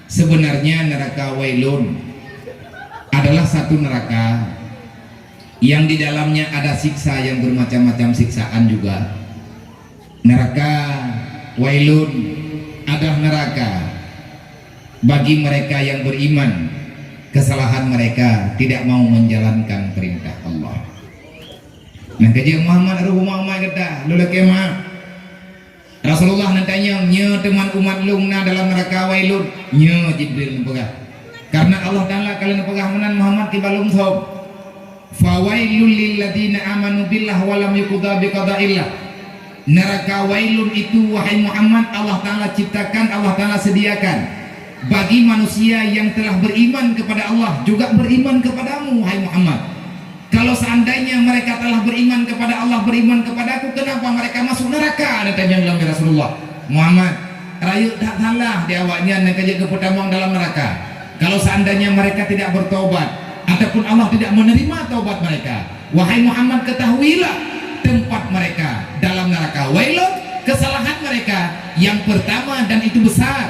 sebenarnya neraka Wailun adalah satu neraka yang di dalamnya ada siksa yang bermacam-macam siksaan juga. Neraka Wailun adalah neraka bagi mereka yang beriman, kesalahan mereka tidak mau menjalankan perintah Allah. Nyang ka jeuet Muhammad roh umat-umat gata, lôn lakée meu'ah. Rasulullah neutanyong, "Nyoe teuma umat lôn na dalam neuraka wailun?" "Nyoe," Jibril neupeugah. Karena Allah Taala ka lheueh neupeugah meunan, Muhammad, kiban lôn thom. "Fawailul lilladzina amanu billah wa lam yuqda biqadaillah." Neraka wailun itu, wahai Muhammad, Allah Taala ciptakan, Allah Taala sediakan bagi manusia yang telah beriman kepada Allah, juga beriman kepadamu, wahai Muhammad. Kalau seandainya mereka telah beriman kepada Allah, beriman kepadaku, kenapa mereka masuk neraka? Neutanyong lom Rasulullah. Muhammad, rayeuk that salah di awaknyan nyang ka jeuet geupeutamong dalam neraka. Kalau seandainya mereka tidak bertobat, ataupun Allah tidak menerima taubat mereka, wahai Muhammad, ketahuilah tempat mereka dalam neraka. Wailun, kesalahan mereka yang pertama dan itu besar.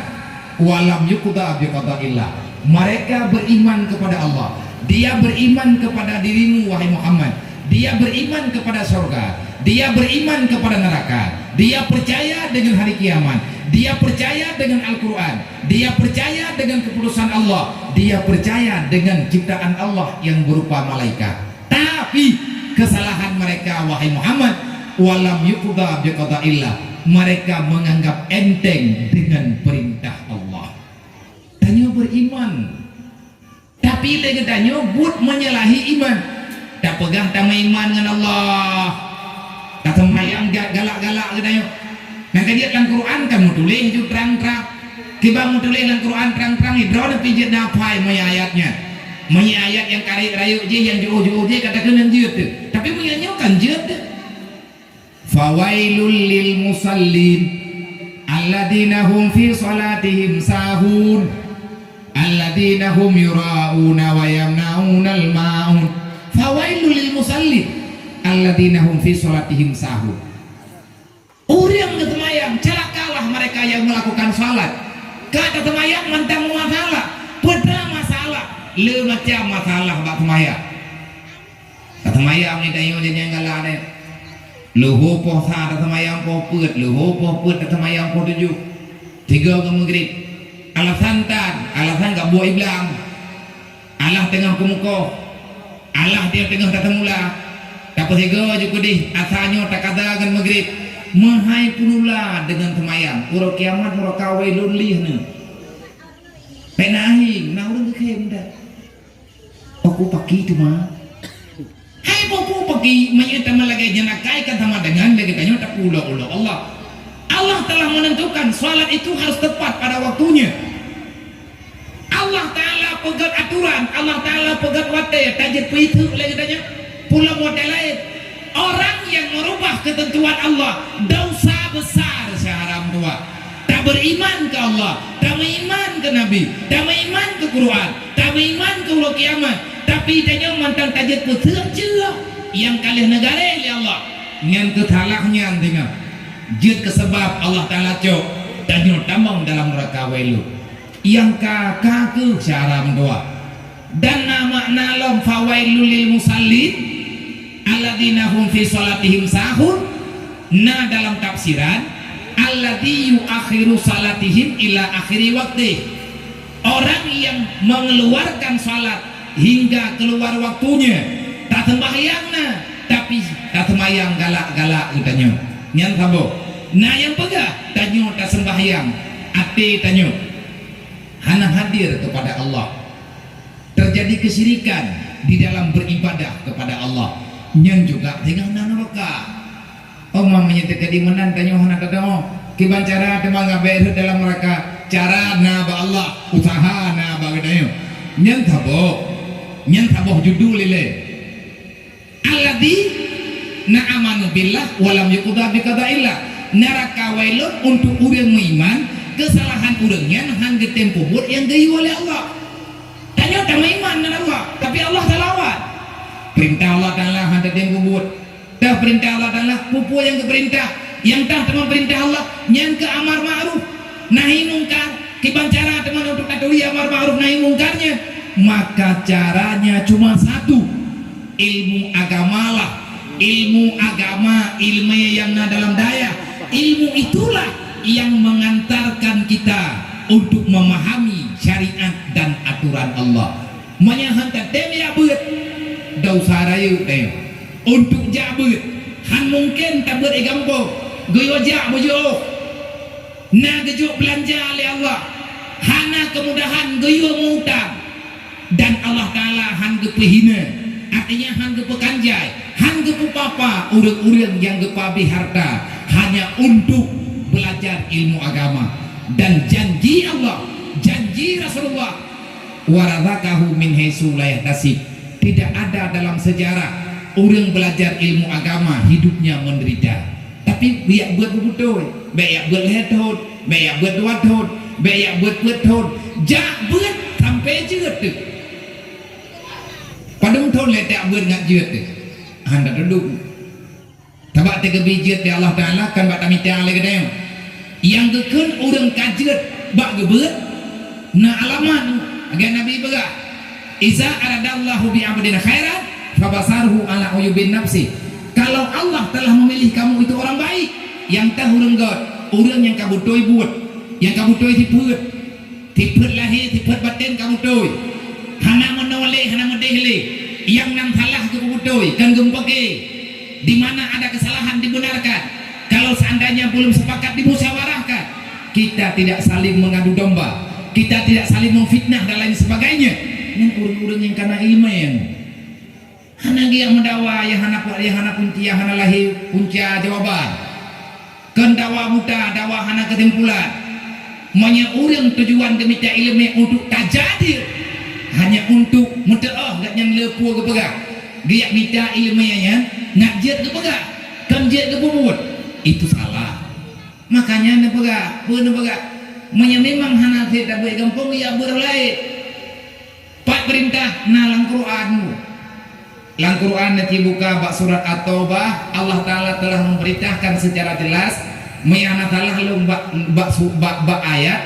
"Wa lam yuqda biqadaillah." Mereka beriman kepada Allah. Dia beriman kepada dirimu, wahai Muhammad. Dia beriman kepada surga. Dia beriman kepada neraka. Dia percaya dengan hari kiamat. Dia percaya dengan Al-Quran. Dia percaya dengan keputusan Allah. Dia percaya dengan ciptaan Allah yang berupa malaikat. Tapi kesalahan mereka, wahai Muhammad, "Wa lam yuqda biqadaillah." Mereka menganggap enteng dengan perintah Allah. Tanyoe beriman, tapi lé geutanyoe buet menyalahi iman. Tapeugah tameuiman ngon Allah, taseumayang ga-, galak-galak geutanyoe. Nyang ka jeuet lam Quran kan meutuléh ju trang-trang. Kiban meutuléh lam Quran trang-trang, droeneuh pih jeuet na aphai meunyoe ayat nyan. Meunyoe ayat nyang karek rayeuk jih, nyang jiôh-jiôh jih, ka takheun nyan jeuet teuh. Tapi meunyoe nyoe kan jeuet teuh. "Fawailul lil musallin, alladzina hum fi shalatihim sahun, alladzina hum yura'una wa yamna'unal ma'un. Fawailul lil musallin, alladzina hum fi shalatihim sahun." Ureuëng geuseumayang, celakalah mereka yang melakukan salat. Ka taseumayang mantong masalah, peue masalah, le macam masalah bak seumayang. Taseumayang ni tanyoe janyan galak deh. Leuhô poh sa taseumayang poh peuet, leuhô poh peuet taseumayang poh tujoh. Sigoe ngon meugrib. Alasan tan, alasan gak buet iblang. Alah teungoh keumukoh. Alah dia teungoh tateumula. Tapeusigoe ju keudeh, asa nyoe takada ngon meugrib. Meuhai peunula deungon seumayang. Uroe kiamat meuraka wailun lih nyoe. Pena ahi, na ureuëng geukhem dah. Oku paki teuma. Hai boh-boh paki, meunyoe teuma lagée nyan akai kan sama dengan lagée tanyoe tapeuulok-ulok Allah. Allah telah menentukan salat itu harus tepat pada waktunya. Allah Taala peugét aturan, Allah Taala peugét watée, tajeuet peuitheuk lagée tanyoe. Pulang watée laén. Orang yang merubah ketentuan Allah, dosa besar, syedara meutuwah. Taberiman keu Allah, tameuiman keu Nabi, tameuiman keu Quran, tameuiman keu uroe kiamat, tapi tanyoe mantong tajeuet peusiek ceuh nyang ka lheueh neugarée lé Allah. Nyan keuh salah nyan teuma. Jeuet keu sabab Allah Taala cok tanyoe tamong dalam neuraka wailun. Nyang ka, ka keuh syedara meutuwah. Dan na makna lom fawailul lil musallin alladzina hum fi shalatihim sahun. Na dalam tafsiran, alladzi yuakhiru shalatihim ila akhiri waqti. Orang yang mengeluarkan salat hingga keluar waktunya, taseumbahyang na, tapi taseumbahyang galak-galak geutanyoe. Nyan saboh. Na nyang peugah, tanyoe taseumbahyang, até tanyoe hana hadir kepada Allah. Terjadi kesyirikan di dalam beribadah kepada Allah. Nyan juga singoh na neuraka. Oh, ma meunyoe teuka di meunan tanyoe hana tadeungoe. Kiban cara teuma ngabée rhot dalam neuraka? Cara na bak Allah, usaha na bak geutanyoe. Nyan saboh. Nyan saboh judul ilée. Alladzina amanu billah wa lam yuqda biqadaillah. Neuraka wailun untuk ureuëng meuiman, keusalahan ureuëng nyan han geutem peubuet nyang geuyue lé Allah. Tanyoe tameuiman ngon Allah, tapi Allah talawan. Peurintah Allah Taala han tatem peubuet. Tah peurintah Allah Taala, peue-peue nyang geupeurintah, nyang tah teuma peurintah Allah, nyan keuh amar ma'ruf nahi mungkar. Kiban cara teuma untuk taturi amar ma'ruf nahi mungkar nyan? Maka caranya cuma satu. Ilmu agamalah, ilmu agama, ilmu yang na dalam dayah. Ilmu itulah yang mengantarkan kita untuk memahami syariat dan aturan Allah. Meunyoe han tatem jak beuet, dosa rayeuk deh. Untuk jak beuet, han mungken tabeuet di gampông, geuyue jak beujiôh. Na geujok beulanja lé Allah, hana keumudahan geuyue meu-utang. Dan Allah Taala han geupeuhina, artinya han geupeukanjai, han geupeupapa ureuëng-ureuëng nyang geupeuabéh hareuta hanya untuk beulajar ilmu agama. Dan janji Allah, janji Rasulullah, "Wa razaqahu min haitsu la yahtasib." Tidak ada dalam sejarah ureuëng beulajar ilmu agama hidupnya menderita. Tapi jak beuet beubeutôi, bék jak beuet lhée thon, bék jak beuet dua thon, bék jak beuet peuet thon, jak beuet sampoe jeuet teuh. Padum thon lé jak beuet ngat jeuet teuh? Hana teudong. Sabab teugeubri jeuet lé Allah Taala kon bak tamita lé geutanyoe. Nyang geukheun ureuëng ka jeuet bak geubeuet na alamat. Lagée Nabi peugah, "Iza aradallahu bi abdin khairan, fabasarhu ala uyubin nafsi." Kalau Allah telah memilih kamu itu orang baik, nyang teuh ureuëng gét, ureuëng nyang ka beutôi buet, nyang ka beutôi sifeuet, sifeuet lahé, sifeuet batén ka beutôi. Hana meunoe lé, hana meudeh lé. Nyang nan salah geupeubeutôi, kon geumeupaké. Di mana ada kesalahan dibenarkan. Kalau seandainya belum sepakat dimusyawarahkan, kita tidak saling mengadu domba, kita tidak saling memfitnah dan lain sebagainya. Nyan ureuëng-ureuëng nyang kana ileumèe nyan. Hana geujak meudawa nyang hana, nyang hana punca, hana lahé punca jawaban. Kon dawa buta, dawa hana keusimpulan. Meunyoe ureuëng tujuan geumita ileumèe untuk tajadil, hanya untuk meuteuôh gobnyan le peue geupeugah, geujak mita ileumèe nyan ngat jeuet geupeugah, kon jeuet geupeubuet, itu salah. Makanya neupeugah, peue neupeugah, meunyoe memang hana sép tabeuet gampông, ya beurlaén. Pat peurintah na lam Quran. Lam Quran neuci buka bak surat At-Taubah, Allah Taala telah memerintahkan secara jelas, meunyoe hana salah lôn bak, bak su-, bak, bak ayat,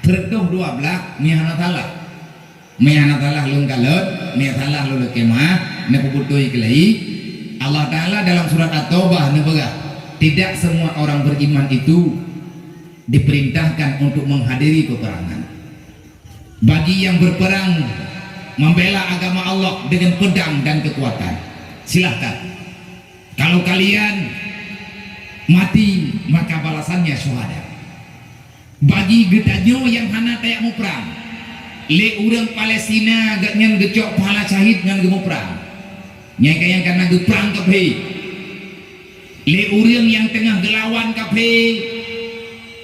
sireutôh dua blaih, meunyoe hana salah. Meunyoe hana salah lôn kalon, meunyoe salah lôn lakée meu'ah, neupeubeutôi keulai. Allah Taala dalam surat At-Taubah neupeugah, tidak semua orang beriman itu diperintahkan untuk menghadiri peperangan. Bagi yang berperang membela agama Allah dengan pedang dan kekuatan, silahkan. Kalau kalian mati, maka balasannya syuhada. Bagi geutanyoe nyang hana tajak muprang, lé ureuëng Palestina gobnyan geucok pahala syahid ngon geumuprang. Nyan ka nyang kana geuprang kafé. Lé ureuëng nyang teungoh geulawan kafé,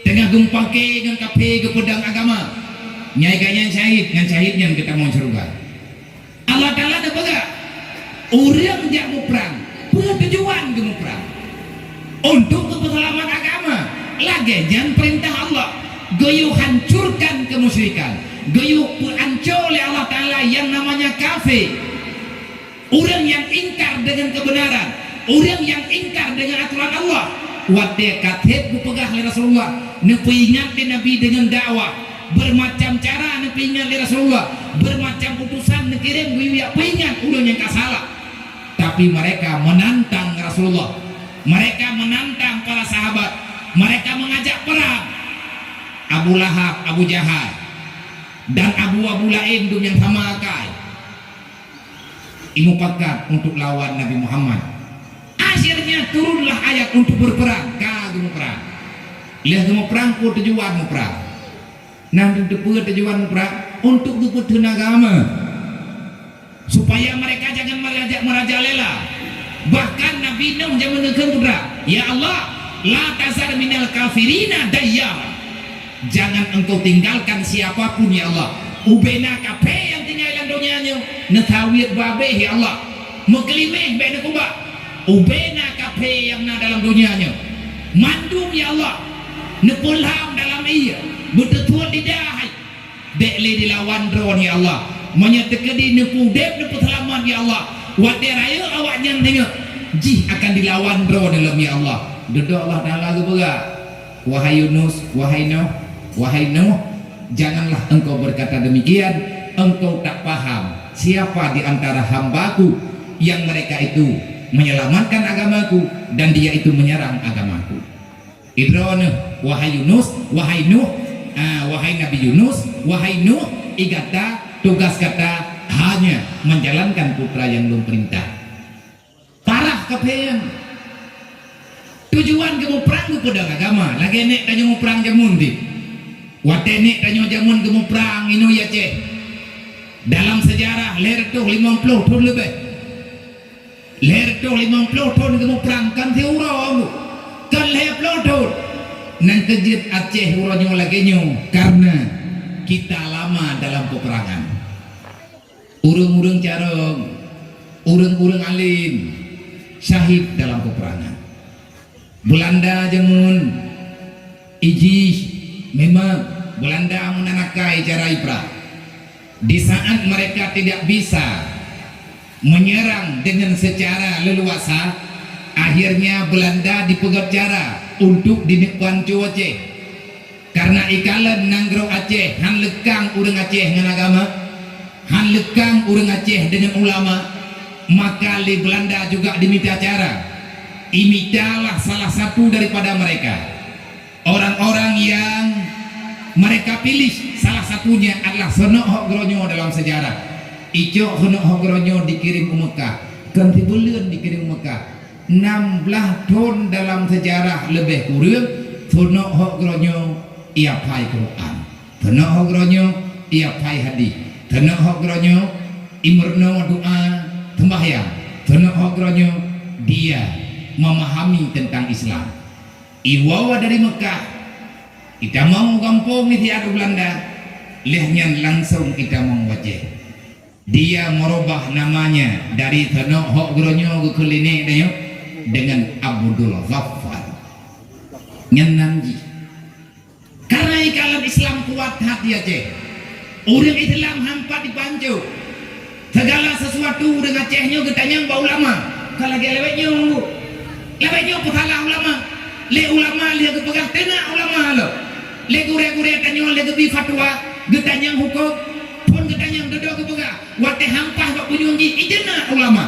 teungoh geumeupaké ngon kafé geupeudong agama, nyan ka nyang syahid, ngon syahid nyan geutamong syeuruga. Allah Taala neupeugah, ureuëng jak muprang, peue tujuan geumuprang? Untuk geupeuseulamat agama. Lagée nyan peurintah Allah, geuyue hancurkan keumusyrikan, geuyue peuanco lé Allah Taala nyang namanya kafé. Ureuëng nyang ingkar deungon keubeunaran, ureuëng nyang ingkar deungon atoran Allah, watée ka sép geupeugah lé Rasulullah, neupeuingat lé Nabi deungon dakwah, beumacam cara neupeuingat lé Rasulullah, beumacam utosan neukirém geuyue jak peuingat ureuëng nyang ka salah. Tapi mereka menantang Rasulullah, mereka menantang para sahabat, mereka mengajak perang. Abu Lahab, Abu Jahal, dan abu-abu laén dum nyang sama akai. Imupakat untuk lawan Nabi Muhammad. Akhirnya turunlah ayat untuk berperang. Ka geumuprang. Lheueh geumuprang, peue tujuan muprang? Nyan teupeue tujuan muprang? Untuk geupeutheun agama. Supaya mereka jangan meraja-, merajalela. Bahkan Nabi Nuh jameun geukheun putra, "Ya Allah, la tazar minal kafirina dayyara." Jangan Engkau tinggalkan siapa pun, ya Allah. Ubena kafé nyang tinggai lam donya nyoe, neusawét babeh, ya Allah. Meukeulimeh bék neukubah. Ubena kafé nyang na dalam donya nyoe. Mandum, ya Allah, neupeulham dalam ié, beuteutuet lidah, hai. Bék lé dilawan droe, ya Allah. Meunyoe teukeudi neupeuudeb, neupeuseulamat, ya Allah, watée rayeuk awaknyan deungoe, jih akan dilawan droe lom, ya Allah. Dudoe Allah Taala geupeugah. Wahai Yunus, wahai Nuh, wahai Nuh, janganlah engkau berkata demikian, engkau tak paham siapa di antara hamba-Ku yang mereka itu menyelamatkan agama-Ku dan dia itu menyerang agama-Ku. Idroeneuh, wahai Yunus, wahai Nuh, ah, wahai Nabi Yunus, wahai Nuh, i gata tugas gata hanya menjalankan peue nyang Lôn peurintah. Kaphé nyan. Tujuan geumuprang geupeudong agama, lagée nek tanyoe muprang jameun dih. Watée nek tanyoe jameun geumuprang inoe Aceh. Dalam sejarah lhée reutôh limong ploh thon leubeh. Lhée reutôh limong ploh thon geumuprang, kon siuroe, kon lhée ploh thon. Nyang keujeuet Aceh uroe nyoe lagée nyoe, karena kita lama dalam peperangan. Ureuëng-ureuëng carông, ureuëng-ureuëng alim syahid dalam peperangan. Belanda jameun ijih memang Belanda meunan akai cara iprang. Di saat mereka tidak bisa menyerang dengan secara leluasa, akhirnya Belanda dipeugét cara untuk dineuk pancô Aceh. Karena ikalon nanggroe Aceh han leukang ureuëng Aceh ngon agama, han leukang ureuëng Aceh deungon ulama, maka lé Belanda juga dimita cara. Imitalah salah satu daripada mereka. Orang-orang yang mereka pilih, salah satunya adalah Seunok Hok Gronyo dalam sejarah. Icok Seunok Hok Gronyo dikirim u Meukah, kon sibuleuen dikirim u Meukah. Nam blaih thon dalam sejarah leubeh kureueng, Seunok Hok Gronyo iapai Quran. Seunok Hok Gronyo iapai hadis. Seunok Hok Gronyo imeurunoe doa seumbahyang. Seunok Hok Gronyo dia memahami tentang Islam. Iwoe dari Meukah, itamong u gampông di siat u Belanda, lheueh nyan langsong itamong u Aceh. Dia merubah namanya dari Seunok Hok Gronyo geukheun lé nek tanyoe dengan Abdul Ghaffar. Nyan nan jih. Karena ikalon Islam kuat that di Aceh. Ureuëng Islam hampat dipancô. Segala sesuatu ureuëng Aceh nyoe geutanyong bak ulama. Ka lagée lawét nyoe, Bu. Lawét nyoe peusalah ulama. Lé ulama lheueh geupeugah teunak ulama lom. Lé gurée-gurée tanyoe lheueh geubi fatwa, geutanyong huköm, phon geutanyong dudoe geupeugah. Watée hampah bak punyueng jih, iteunak ulama.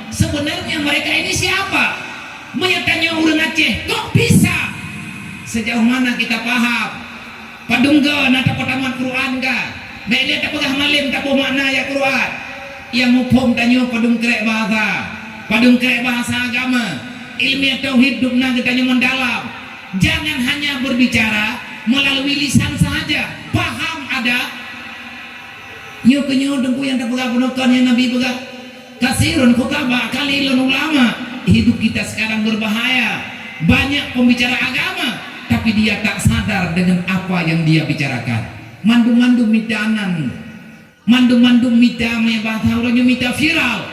Sebenarnya mereka ini siapa? Meunyoe tanyoe ureuëng Aceh, kok bisa? Sejauh mana kita paham? Padum goe na tapeutamat Quran ka? Bék lé tapeugah malem taboh makna ayat Quran. Nyang muphom tanyoe padum krek bahasa, padum krek bahasa agama. Ilmiah tauhid dum na geutanyoe meudalam. Jangan hanya berbicara melalui lisan sahaja. Paham ada? Nyoe keuh nyoe teungku nyang tapeugah bunoe kon nyang Nabi peugah, "Katsirun khutaba, qalilun ulama." Hidup kita sekarang berbahaya. Banyak pembicara agama, tapi dia tak sadar dengan apa yang dia bicarakan. Mandum-mandum mita nan, mandum-mandum mita, meunyoe bahasa uroe nyoe mita viral.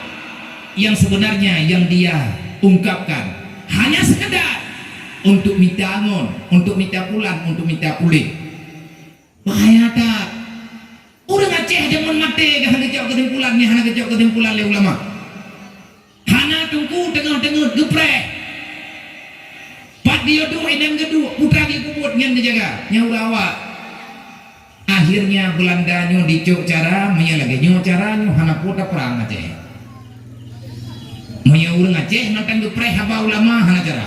Yang sebenarnya yang dia ungkapkan hanya sekedar untuk mita ngon, untuk mita pulan, untuk mita puléh. Bahaya that. Ureuëng Aceh jameun maté ka hana geucok keusimpulan, nyan hana geucok keusimpulan lé ulama. Hana teungku teungoh-teungoh geupreh. Pat di duek inong geuduek, putra geuh peubuet nyan geujaga, nyan uroe awak. Akhirnya Belanda nyoe dicok cara, meunyoe lagée nyoe cara nyoe hana peue taprang Aceh. Meunyoe ureuëng Aceh mantong geupreh haba ulama hana cara.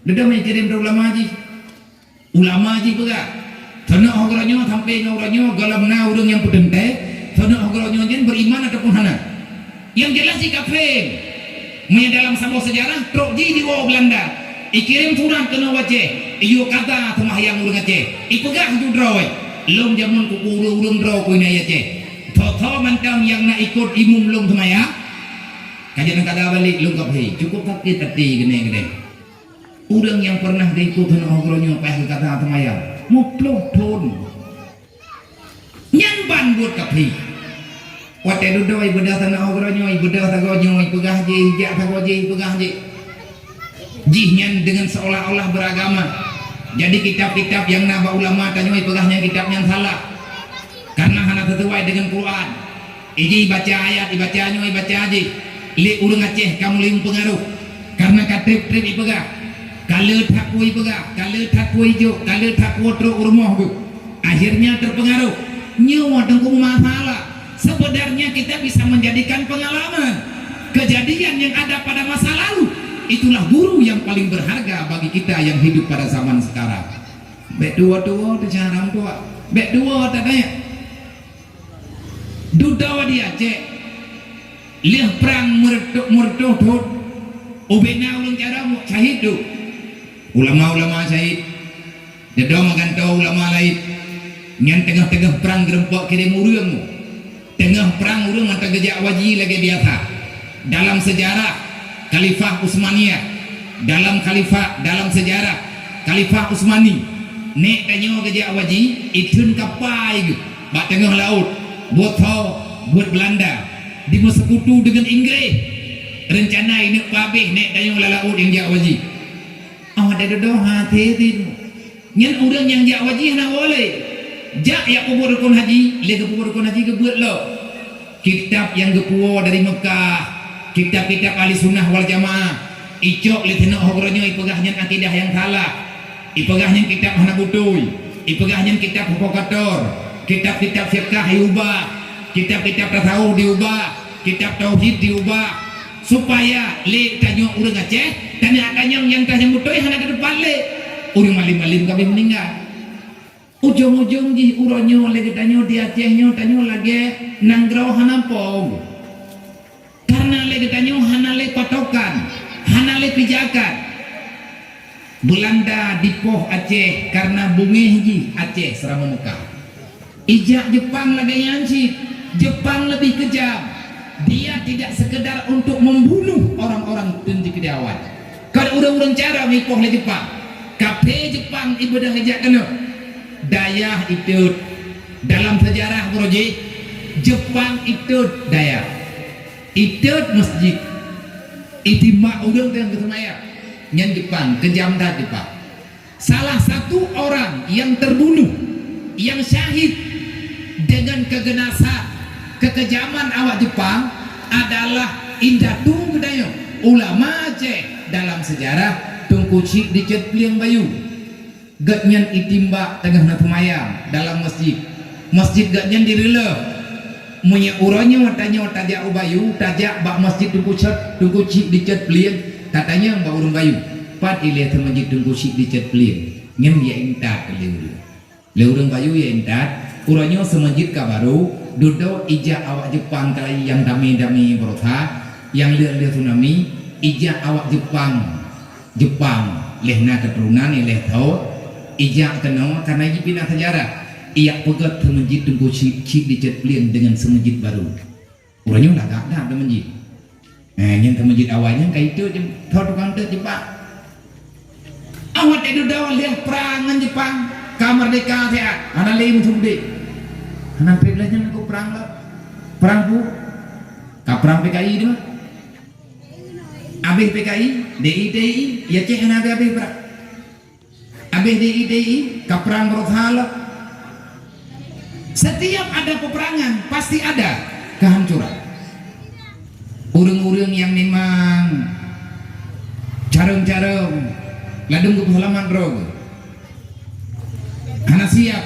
Dudoe meukirém ulama jih. Ulama jih peugah, Seunok Hok Gronyo sampoe ngon uroe nyoe gohlom na ureuëng nyang peuteuntée, Seunok Hok Gronyo nyan beriman ataupun hana. Nyang jeulaih jih kafé. Meunyoe dalam saboh seujarah, trok jih diwoe Belanda, ikirém surat keunoe u Aceh, iyue kaza seumahyang ureuëng Aceh, ipeugah ju droe, lôn jameun kuku ureuëng-ureuëng droe keuinai Aceh. Tho-tho mantong nyang na ikot imum lôn seumayang, ka jeuet kaza balek lôn kafé. Cukup sakét até geunéh-geunéh. Ureuëng nyang peureunah geuikot Seunok Hok Gronyo payah geukata seumayang, muplôh thon. Nyan ban buet kafé. Watée dudoe ibeudôh Seunok Hok Gronyo, ibeudôh sagoe nyoe, ipeugah jih, ijak sagoe jih, ipeugah jih. Jih nyan deungon seolah-olah beragama. Jadi kitab-kitab nyang na bak ulama tanyoe ipeugah nyan kitab nyan salah. Karena hana sesuai deungon Quran. Iji baca ayat, ibaca nyoe, ibaca jih. Lé ureuëng Aceh ka mulai meupeungaroh. Karena ka treb-treb ipeugah, ka le that peue ipeugah, ka le that peue ijok, ka le that peue trok u rumoh geuh. Akhirnya terpengaruh. Nyoe teungku masalah. Sebenarnya kita bisa menjadikan pengalaman. Kejadian yang ada pada masa lalu, itulah guru yang paling berharga bagi kita yang hidup pada zaman sekarang. Bék tuwo-tuwo teucarông tuwa. Bék tuwo tatanyong. Dudoe di Aceh, lheueh prang meureutoh-meureutoh thon, Ubena ulôn carông syahid tu. Ulama-ulama syahid. Dedong meugantoe ulama laén. Nyan teungoh-teungoh prang geureumpok kirém ureuëng. Teungoh prang ureuëng mantong geujak u haji lagée biasa. Dalam sejarah Khalifah Utsmaniyah, dalam khalifah, dalam sejarah Khalifah Utsmani, nék tanyoe geujak u haji, itheun kapai geuh bak teungoh laôt, buet tho, buet Beulanda, dimeuseukutu deungon Inggréh. Reuncana ineuk pabéh nék tanyoe lam laôt nyang jak u haji. Oh, ada dodoh hati itu. Nyan ureuëng nyang jak u haji hana boleh. Jak jak peubuet rukon haji, lé geupeubuet rukon haji geubeuet lom. Kitab nyang geupuwoe dari Meukah, kitab-kitab ahli sunnah wal jamaah, icok lé sinok ho geuronyoe ipeugah nyan akidah nyang salah. Ipeugah nyan kitab hana beutôi, ipeugah nyan kitab provokator, kitab-kitab fiqah iubah, kitab-kitab tasawuf diubah, kitab tauhid diubah, supaya lé tanyoe ureuëng Aceh, tanyoe tanyoe nyang ka nyang beutôi hana teupat lé. Ureuëng malem-malem ka habéh meuninggai. Ujong-ujong jih uroe nyoe lé geutanyoe di Aceh nyoe tanyoe lagée nanggroe hana po. Karena lé geutanyoe hana lé patokan, hana lé pijakan. Beulanda dipoh Aceh karena beungéh jih Aceh seuramoe Meukah. Ijak Jepang lagée nyan cit, Jepang lebih kejam. Dia tidak sekedar untuk membunuh orang-orang teunti keudéh awai. Kon ureuëng-ureuëng cara mipoh lé Jepang. Kaphé Jepang ibeudôh ijak keunoe. Dayah itot. Dalam sejarah uroe jih, Jepang itot dayah. Itot masjid. Itimbak ureuëng nyang geuseumayang. Nyan Jepang, kejam that Jepang. Salah satu orang yang terbunuh, yang syahid dengan keganasan, kekejaman awak Jepang adalah indatu geutanyoe, ulama Aceh dalam sejarah Teungku Chik Richard Plieng Bayu. Gobnyan itimbak teungoh na seumayang dalam masjid. Masjid gobnyan direulôh. Meunyoe uroe nyoe tanyoe tajak u Bayu, tajak bak masjid Teungku Chik, Teungku Chik Richard Plieng, tatanyong bak ureuëng Bayu, "Pat ilée teuh masjid Teungku Chik Richard Plieng?" Nyan ya intat lé ureuëng. Lé ureuëng Bayu ya intat, uroe nyoe seumeujid ka barô, dudoe ijak awak Jepang keulayang dami-dami beurota, nyang lheueh-lheueh tsunami, ijak awak Jepang, Jepang, lheueh na keuturonan ilée thot, ijak keunoe karena jipinah sejarah, ijak peugét seumeujid Teungku Chik, Chik Richard Plieng deungon seumeujid barô. Uroe nyoe lagak that seumeujid. Eh, nyan seumeujid awai nyan ka itot, thot tukang tot Jepang. Awai teuh dudoe lheueh prang ngon Jepang, ka meurdeka siat, hana lé meuteumé. Hana treb lheueh nyan ka prang lom. Prang peue? Ka prang P K I tu. Abéh P K I, D I, T I, ya cék hana abéh-abéh prang. Abéh D I, T I, ka prang beurota lom. Setiap ada peperangan, pasti ada kehancuran. Ureuëng-ureuëng nyang memang carông-carông ladôm geupeuseulamat droe geuh hana siap,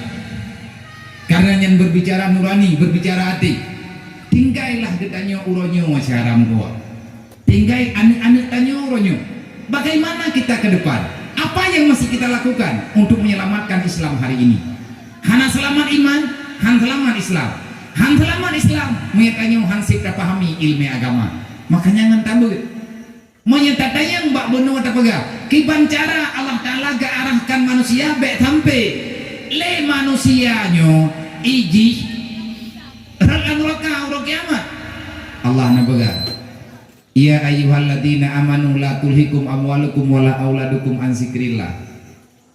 karena nyan berbicara nurani, berbicara até. Tinggailah geutanyoe uroe nyoe, syedara meutuwah. Tinggai aneuëk-aneuëk tanyoe uroe nyoe. Bagaimana kita ke depan? Apa yang masih kita lakukan untuk menyelamatkan Islam hari ini? Hana seulamat iman, han seulamat Islam. Han seulamat Islam, meunyoe tanyoe han sép tapahami iéleumé agama. Makanya ngon tabeuet. Meunyoe tatanyong bak bunoe tapeugah, kiban cara Allah Taala geuarahkan manusia bék sampai lé manusia nyoe ijih rot lam nuraka uroe kiamat. Allah na peugah, "Ya ayyuhalladzina amanu la tulhikum amwalukum wala auladukum an zikrillah."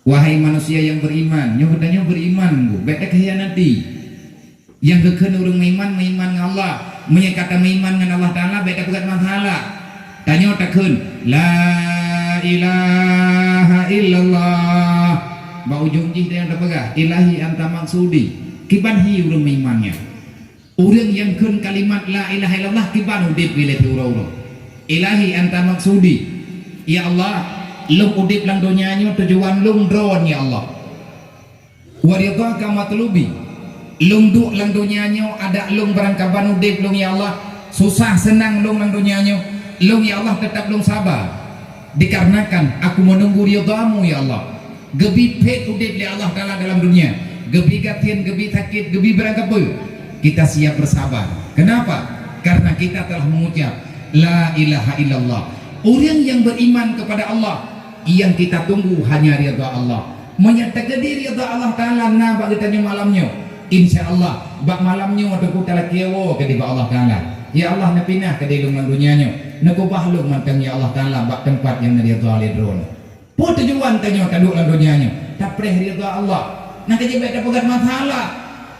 Wahai manusia yang beriman, nyoe geutanyoe beriman, Bu, bék takhianati. Nyang geukheun ureuëng meuiman, meuiman ngon Allah. Meunyoe ka tameuiman ngon Allah Taala, bék tapeugét masalah. Tanyoe takheun, "La ilaha illallah." Bak ujong jih tanyoe tapeugah, "Ilahi anta maksudi." Kiban hi ureuëng meuiman nyan. Ureuëng nyang kheun kalimat la ilaha illallah kiban udeb ilée uroe-uroe. Ilahi anta maksudi. Ya Allah, lôn udeb lam donya nyoe tujuan lôn Droen ya Allah. Wa ridhaka matlubi. Lôn duek lam donya nyoe adak lôn barangkaban udeb lôn ya Allah. Susah seunang lôn lam donya nyoe. Lôn ya Allah teutap lôn saba. Dikarenakan aku meununggu ridha-Mu ya Allah. Geubi phét udeb lé Allah Taala dalam dunia, geubi gasien, geubi sakét, geubi barangkapeue, kita siap bersabar. Kenapa? Karena kita telah mengucap, "La ilaha illallah." Ureuëng nyang beriman kepada Allah, yang kita tunggu hanya ridha Allah. Meunyoe teukeudi ridha Allah Taala na bak geutanyoe malam nyoe, insya Allah, bak malam nyoe teungku talakée woe keudeh bak Allah Taala. Ya Allah, neupinah keudeh lôn lam donya nyoe, neukeubah lôn mantong ya Allah Taala bak teumpat nyang neuridha lé Droeneuh. Peue tujuan tanyoe taduek lam donya nyoe? Tapreh ridha Allah. Nyang keujeuet bék tapeugah masalah.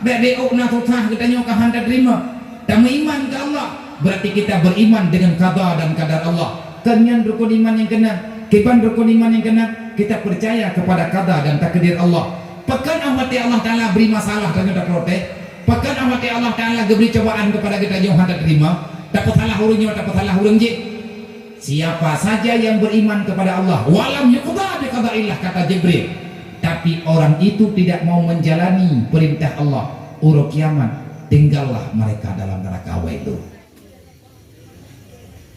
Bék di ôk na susah geutanyoe ka han tateurimong. Tameuiman keu Allah, berarti kita beriman dengan qada dan qadar Allah. Kon nyan rukun iman nyang keunam. Kiban rukun iman nyang keunam, kita percaya kepada qada dan takdir Allah. Pakon 'oh watée Allah Taala bri masalah tanyoe taprotes? Pakon 'oh watée Allah Taala geubri cobaan kepada geutanyoe han tateurimong? Tapeusalah ureuëng nyoe, tapeusalah ureuëng jih. Siapa saja yang beriman kepada Allah, walam yuqda biqadaillah, kata Jibril, tapi orang itu tidak mau menjalani perintah Allah, uroe kiamat tinggallah mereka dalam neraka. Wailun.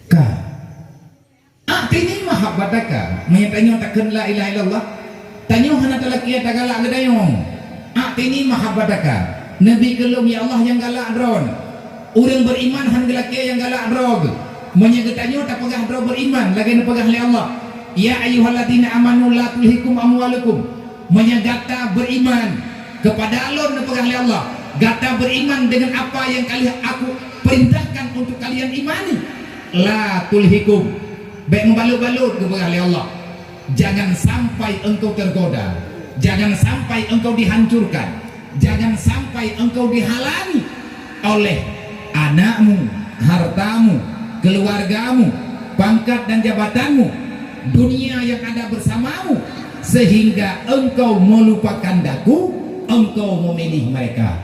Ka. A'tini mahabbataka, meunyoe tanyoe takheun la ilaha illallah, tanyoe hana talakée tagalak geutanyoe. A'tini mahabbataka, neubi keu lôn ya Allah nyang galak droe. Ureuëng beriman han geulakée nyang galak droe geuh. Meunyoe geutanyoe tapeugah droe beriman lagée neupeugah lé Allah, "Ya ayyuhalladzina amanu la tulhikum amwalukum." Meunyoe gata beriman kepada Lôn, neupeugah lé Allah, gata beriman dengan apa yang kali Aku perintahkan untuk kalian imani. La tulhikum. Bék meubalot-balot geupeugah lé Allah. Jangan sampai engkau tergoda. Jangan sampai engkau dihancurkan. Jangan sampai engkau dihalangi oleh anakmu, hartamu, keluargamu, pangkat dan jabatanmu, dunia yang ada bersamamu, sehingga engkau melupakan Aku, engkau memilih mereka.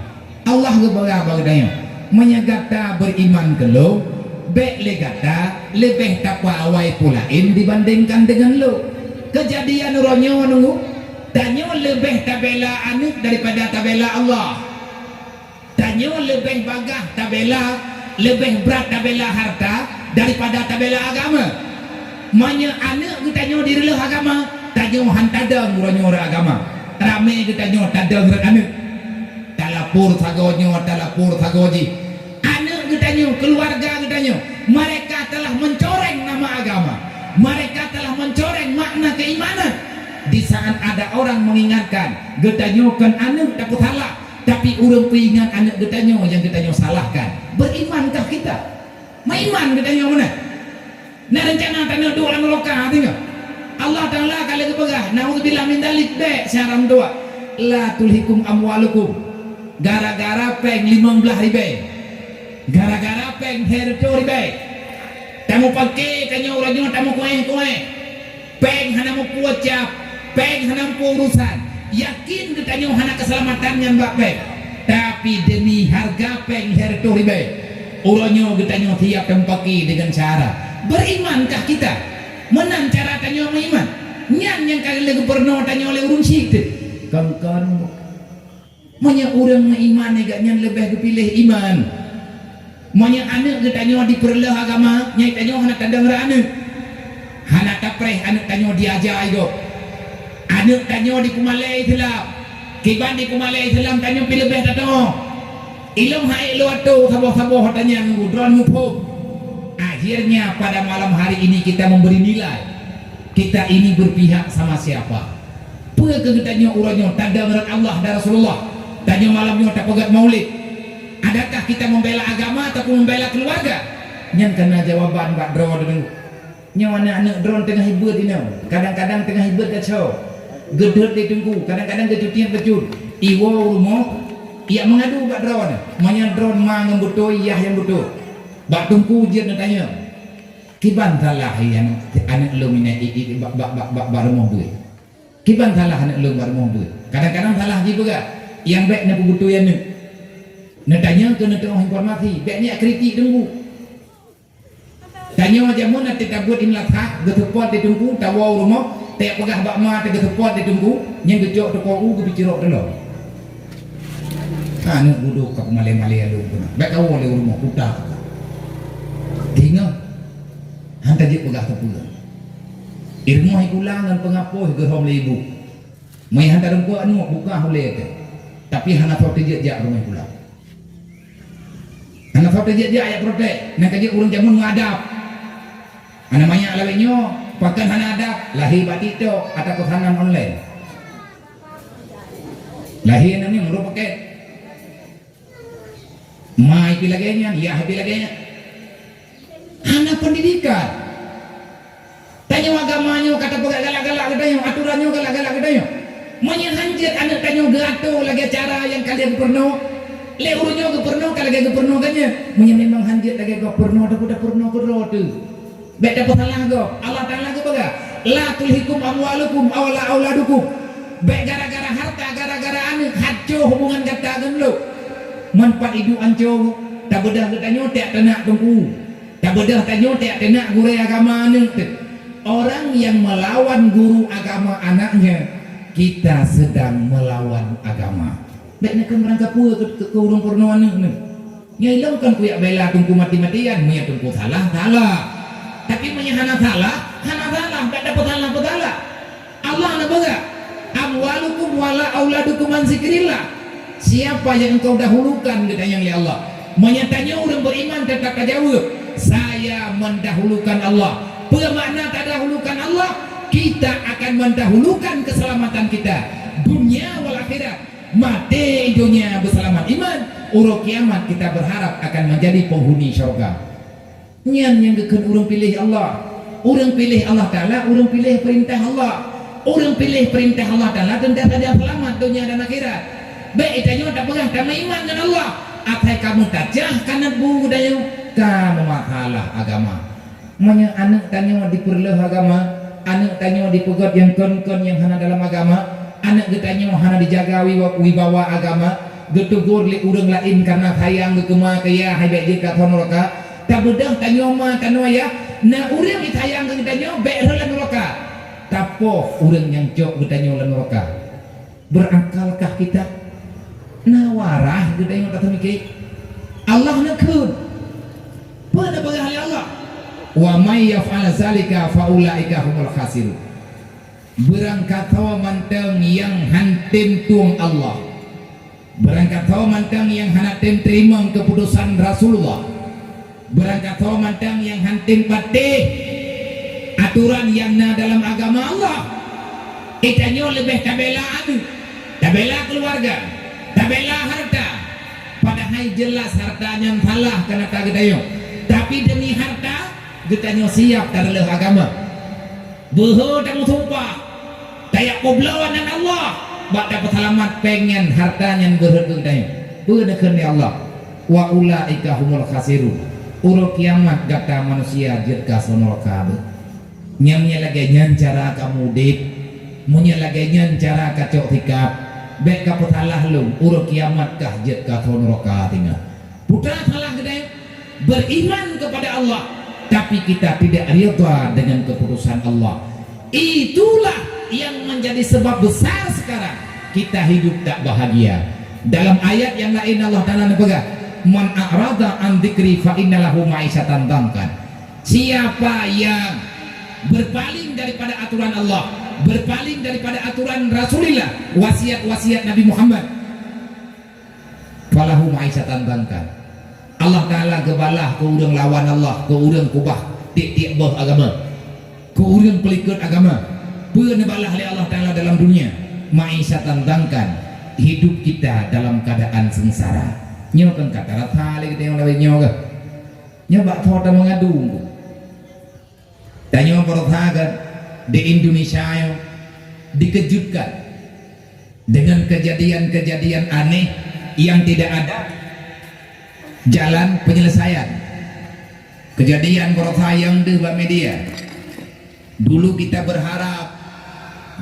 Allah geupeugah bak geutanyoe, "Meunyoe gata beriman keu Lôn, bék lé gata leubeh tapeuawai peue laén dibandingkan deungon Lôn." Keujadian uroe nyoe nunggu, tanyoe leubeh tabela aneuëk daripada tabela Allah. Tanyoe leubeh bagaih tabela, leubeh brat tabela harta daripada tabela agama. Meunyoe aneuëk geutanyoe direuleuh agama, tanyoe han tadong uroe nyoe rot agama. Ramé geutanyoe tadong rot aneuëk. Talapor sagoe nyoe, talapor sagoe jih. Aneuëk geutanyoe, keuluwarga geutanyoe, mereka telah mencoreng nama agama. Mereka telah mencoreng makna keimanan. Di saat ada orang mengingatkan, geutanyoe kon aneuëk tapeusalah, tapi ureuëng peuingat aneuëk geutanyoe nyang geutanyoe salahkan. Berimankah kita? Meuiman geutanyoe meunan? Na reuncana tanyoe duek lam neuraka, teuingat. Allah Taala ka lheueh geupeugah, "Naudzubillah min dzalik," bék syara meutuah. "La tulhikum amwalukum." Gara-gara péng limong blaih ribée. Gara-gara péng lhée reutôh ribée. Tameupaké tanyoe uroe nyoe tameukuéh-kuéh. Péng hana mupeue cap, péng hana mupeue urusan. Yakin geutanyoe hana keuseulamatan nyan bak péng. Tapi demi hareuga péng lhée reutôh ribée, uroe nyoe geutanyoe siab tameupaké deungon syara. Berimankah kita? Meunan cara tanyoe meuiman. Nyan nyang ka lheueh geupeurunoe tanyoe lé ureuëng syiek teuh. Kon-kon. Meunyoe ureuëng meuiman, nyan leubeh geupiléh iman. Meunyoe aneuëk geutanyoe dipeureuloh agama, nyan tanyoe hana tadong rot aneuëk. Hana tapreh aneuëk tanyoe diaja igob. Aneuëk tanyoe dipeumalée Islam. Kiban dipeumalée Islam tanyoe pih leubeh tatoe. Ilong hai lôn atô saboh-saboh tanyan droen muphom. Akhirnya pada malam hari ini kita memberi nilai. Kita ini berpihak sama siapa? Peue keu geutanyoe uroe nyoe tadong rot Allah dan Rasulullah? Tanyoe malam nyoe tapeugét maulid. Adakah kita membela agama ataupun membela keluarga? Nyan kana jawaban bak droe deungoe. Nyoe aneuëk-aneuëk droen teungoh hibuet inoe, kadang-kadang teungoh hibuet gaco. Geudeuet lé teungku, kadang-kadang geucutiet bacut. Iwoe u rumoh, ijak meungadu bak droen. Meunyoe droen ma nyang beutôi, yah nyang beutôi. Bak teungku jeuet neutanyong, "Kiban salah aneuëk, aneuëk lôn inai i, i, bak, bak, bak, bak, bak rumoh beuet?" Kiban salah aneuëk lôn bak rumoh beuet? Kadang-kadang salah jih peugah, nyang bék neupeubeutôi aneuëk. Neutanyong keu neuteungoh informasi, bék nyak kritik teungku. Tanyoe jameun até tabeuet imlat hah, geuseupôt lé teungku, tawoe u rumoh, teupeugah bak ma teuh geuseupôt lé teungku, nyan geucok teuko u geupicirok teulông. Aneuëk budok ka peumalée-malée lôn keunoe. Bék kawoe lé u rumoh, kuta. Teungoh. Hana jeuet peugah sapeue. Irumoh ikula ngon peungapoh geuhom lé ibu. Meunyo hana teureumpok aneuk buka ulée teuh. Tapi hana soe teujeuet jak rumoh ikula. Hana soe teujeuet jak jak protek. Nyan ka jeuet ureuëng jameun meuadab. Aneuk manyak lawét nyoe, pakon hana adab, lahé bak TikTok atawa pesanan online. Lahé aneuk nyoe meurok paket. Ma pi lagée nyan, yah pi lagée nyan. Hana pendidikan. Tanyoe agama nyoe ka tapeugah galak-galak geutanyoe, aturan nyoe galak-galak geutanyoe. Meunyoe hanjeuet aneuk tanyoe geuato lagée cara nyang ka lheueh geupeurunoe, lé ureuëng nyoe geupeurunoe ka lagée geupeurunoe geuh nyan. Meunyoe memang hanjeuet lagée gob peurunoe, tapeugah peurunoe keudroe teuh. Bék tapeusalah gob. Allah Taala geupeugah, "La tulhikum amwalukum aw la auladukum." Bék gara-gara harta, gara-gara aneuk, hancô hubungan gata ngon lôn. Manfaat idup hancô, tabeudôh geutanyoe tiak teunak teungku. Tabeudôh tanyoe tiak teunak gurée agama aneuk teuh. Orang yang melawan guru agama anaknya, kita sedang melawan agama. Bék neukheun meurangkapeue keu, keu, keu ureuëng peurunoe aneuk nyoe. Nyoe ilong kon kuyak bela teungku mati-matian, meunyoe teungku salah, salah. Tapi meunyoe hana salah, hana salah, bék tapeusalah-peusalah. Allah na peugah, "Amwalukum wala auladukum an zikrillah." Siapa yang engkau dahulukan geutanyoe lé Allah? Meunyoe tanyoe ureuëng beriman teutap tajaweueb, "Saya mendahulukan Allah." Peue makna tadahulukan Allah? Kita akan mendahulukan keselamatan kita, dunia wal akhirat. Maté i donya beuseulamat iman, uroe kiamat kita berharap akan menjadi penghuni syurga. Nyan nyang geukheun ureuëng piléh Allah. Ureuëng piléh Allah Taala, ureuëng piléh peurintah Allah. Ureuëng piléh peurintah Allah Taala teuntang sajan seulamat donya dan akhirat. Bék tanyoe tapeugah tameuiman ngon Allah, asai ka meutacah kanat bu geutanyoe, ka meumasalah agama. Meunyoe aneuk tanyoe dipeureuloh agama, aneuk tanyoe dipeugét nyang kon-kon nyang hana dalam agama, aneuk geutanyoe hana dijaga wiwa-, wibawa agama, geuteugor lé ureuëng laén kareuna sayang geukeuma keu yah hai bék jeuet ka thon nuraka, tabeudôh tanyoe ma tanoe yah, na ureuëng jisayang keu geutanyoe bék rhot lam nuraka. Tapoh ureuëng nyang cok geutanyoe lam nuraka. Berakalkah kita? Na waras geutanyoe tateumike? Allah neukheun. Peue neupeugah lé Allah? "Wa may yaf'al zalika fa ulaika humul khasirun." Beurangkasoe mantong nyang han tem tueng Allah. Beurangkasoe mantong nyang hana tem teurimong keuputosan Rasulullah. Beurangkasoe mantong nyang han tem patéh atoran nyang na dalam agama Allah. Geutanyoe leubeh tabela aneuk, tabela keuluwarga, tabela hareuta. Padahai jeulaih hareuta nyan salah keunan geutanyoe. Tapi deumi hareuta, geutanyoe siab tareuloh agama. Beuhe tameusumpah, tajak peubloe nan Allah bak tapeuseulamat péng nyan, hareuta nyan beuhe keu geutanyoe. Peue neukheun lé Allah? "Wa ulaika humul khasirun." Uroe kiamat gata manusia jeuet ka sonroka beuh. Nyang meunyoe lagée nyan cara kamu udeb, meunyoe lagée nyan cara kacok sikap, bék kapeusalah lôn, uroe kiamat kah jeuet ka sonroka singoh. Putra salah geude. Beriman kepada Allah, tapi kita tidak ridha dengan keputusan Allah. Itulah yang menjadi sebab besar sekarang kita hidup tak bahagia. Dalam ayat yang lain Allah Taala neupeugah, "Man a'rada an dzikri fa inna lahu ma'isyatan dhankan." Siapa yang berpaling daripada aturan Allah, berpaling daripada aturan Rasulullah, wasiat-wasiat Nabi Muhammad, "falahu ma'isyatan dhankan." Allah Taala geubalah keu ureuëng lawan Allah, keu ureuëng kubah tieb-tieb boh agama, keu ureuëng peulikot agama. Peue neubalah lé Allah Taala dalam dunia? Ma'isyatan dhankan, hidup kita dalam keadaan sengsara. Nyoe kan kata rasa lé kita nyang lawét nyoe kah? Nyoe bak tho tameungadu. Tanyoe berusaha kan di Indonesia nyoe dikejutkan dengan kejadian-kejadian aneh yang tidak ada jalan penyelesaian. Kejadian berusaha yang deh bak media. Dulu kita berharap,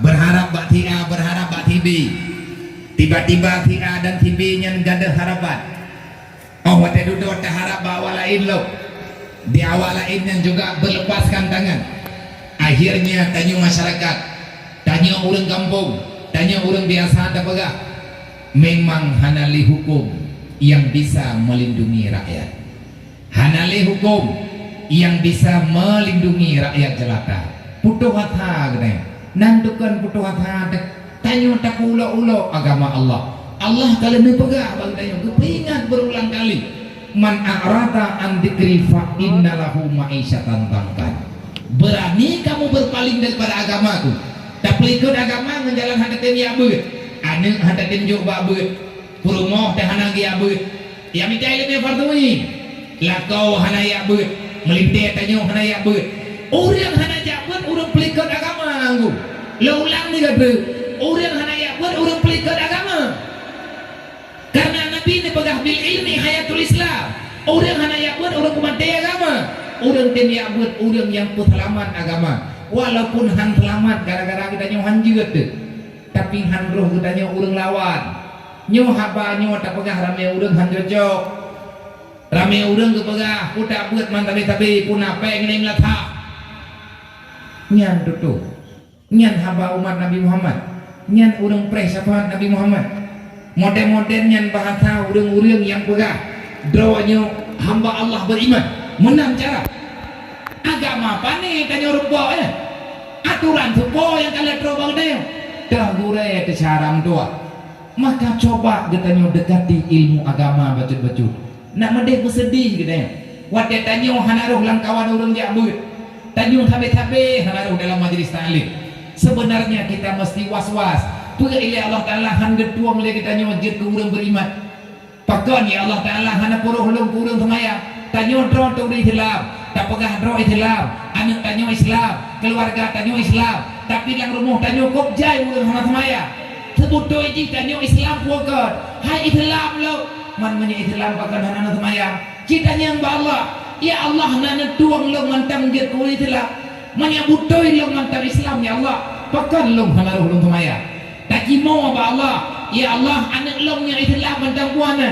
berharap bak si A, berharap bak si B. Tiba-tiba si A dan si B nyan gadoh harapan. Oh, watée dudoe taharap bak awak laén lom. Di awak laén nyan juga berlepaskan tangan. Akhirnya tanyoe masyarakat, tanyoe ureuëng gampông, tanyoe ureuëng biasa tapeugah, memang hana lé hukum yang bisa melindungi rakyat. Hana lé hukum yang bisa melindungi rakyat jelata. Putôh asa geutanyoe. Nan tukon putôh asa teuh. Tanyoe tapeuulok-ulok agama Allah. Allah ka lheueh neupeugah bak geutanyoe, geupeuingat berulang kali, "Man a'rada an dzikri fa inna lahu ma'isyatan dhankan." Berani kamu berpaling daripada agamaku. Tapeulikot agama ngon jalan hana tem jak beuet. Aneuk hana tem jok bak beuet. Peurumoh teuh hana geujak beuet. Nyang mita ileumèe fardhu ain. Lakoe hana jak beuet. Meulintèe tanyoe hana jak beuet. Ureueng hana jak beuet, ureueng peulikot agama, Guru. Lôn ulang lé keu droe. Ureueng hana jak beuet, ureueng peulikot agama. Karena Nabi neupeugah, "Bil ilmi hayatul Islam." Ureueng hana jak beuet, ureueng peumaté agama. Ureueng tem jak beuet, ureueng nyang peuseulamat agama. Walaupun han seulamat gara-gara geutanyoe han jeuet teuh, tapi han roh geutanyoe ureueng lawan. Nyoe haba nyoe tapeugah ramé ureueng han cocok. Ramé ureueng geupeugah, "Peue tabeuet man tabé-tabé, peue na péng ngon meulathah." Nyan tutoe. Nyan haba umat Nabi Muhammad. Nyan ureueng preh syafaat Nabi Muhammad. Modern-modern nyan bahasa ureueng-ureueng nyang peugah, "Droeneuh hamba Allah beriman." Meunan cara. Agama pane tanyoe rumpok, eh? Aturan soe po nyang ka lheueh troh bak geutanyoe? Teuh gurèe teuh cara meutuah. Maka coba geutanyoe dekati ilmu agama bacut-bacut. Nak meudeh meuseudeh geutanyoe. Watèe tanyoe hana roh lam kawan ureueng jak beuet. Tanyoe sabe-sabe hana roh dalam majlis taklim. Sebenarnya kita mesti was-was. Peue ilèe Allah Taala han geutueng lé geutanyoe jeuet keu ureueng beriman. Pakon ya Allah Taala hana peuroh lôn keu ureueng seumayang? Tanyoe droe turi Islam, tapeugah droe Islam, aneuk tanyoe Islam, keuluwarga tanyoe Islam, tapi lam rumoh tanyoe kôb jai ureueng hana seumayang. Seubeutôi jih tanyoe Islam peue kon? Hai Islam lôn. Man meunyoe Islam pakon hana na seumayang? Cit tanyong bak Allah, "Ya Allah, na neutueng lôn mantong jeuet keu ureueng Islam? Meunyoe beutôi lôn mantong Islam, ya Allah, pakon lôn hana roh lôn seumayang?" Tacimoe bak Allah, "Ya Allah, aneuk lôn nyang Islam mantong peue na?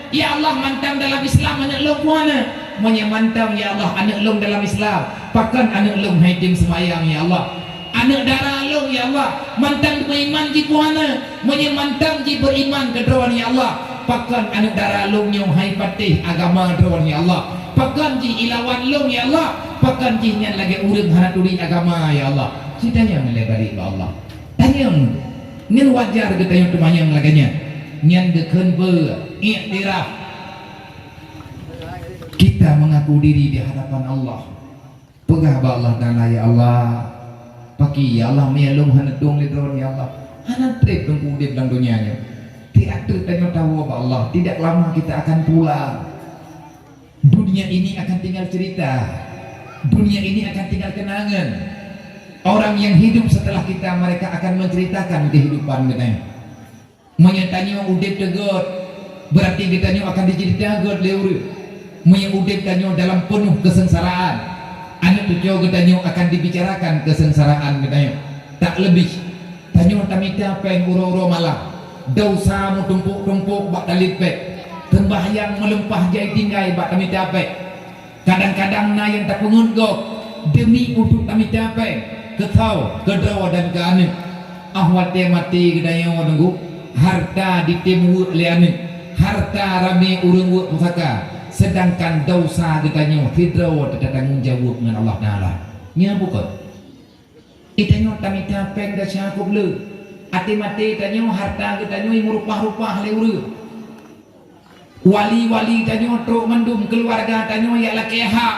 Ya Allah, mantong dalam Islam aneuk lôn peue na? Meunyoe mantong, ya Allah, aneuk lôn dalam Islam, pakon aneuk lôn hai tem seumayang, ya Allah? Aneuk dara lôn, ya Allah, mantong meuiman jih peue na? Meunyoe mantong jih beriman keu Droeneuh, ya Allah, pakon aneuk dara lôn nyoe hai patéh agama Droeneuh, ya Allah? Pakon jih ilawan lôn, ya Allah? Pakon jih nyan lagèe ureueng hana turi agama, ya Allah?" Cit tanyong lé barèk bak Allah. Tanyong, nyan wajar geutanyoe teumanyong lagèe nyan. Nyan geukheun beu iktiraf. Kita mengaku diri di hadapan Allah. Peugah bak Allah Taala, "Ya Allah, pakri ya Allah, meunyoe lôn hana tueng lé Droeneuh ya Allah, hana trép Teungku udép lam donya nyoe. Di ateueh tanyoe tawoe bak Allah, tidak lama kita akan pulang. Dunia ini akan tinggal cerita. Dunia ini akan tinggal kenangan. Orang yang hidup setelah kita, mereka akan menceritakan kehidupan geutanyoe." Meunyoe tanyoe udép teuh göt, beurati geutanyoe akan jiceurita göt lé ureueng. Meunyoe udép tanyoe dalam peunoh keuseungsaraan, aneuk cucoe geutanyoe akan jibicarakan keuseungsaraan geutanyoe. Tak leubeh, tanyoe tamita péng uroe-uroe malam, desya meutumpôk-tumpôk bak talét péng, seumbahyang meulimpah jai tinggai bak tamita péng. Kadang-kadang na nyang tapeungeut gob demi untuk tamita péng keu saboh, keu droe dan keu aneuk. Óh watèe maté geutanyoe, Teungku, harta jitem weuek lé aneuk, harta ramé ureueng weuek pusaka, seudangkan desya geutanyoe sidroe teuh tatanggong jaweueb ngon Allah Taala. Nyan bukon? Geutanyoe tamita péng desya kôb le. Até maté tanyoe, harta geutanyoe meurupah-rupah lé ureueng. Wali-wali tanyoe trok mandum, keuluwarga tanyoe jak lakèe hak.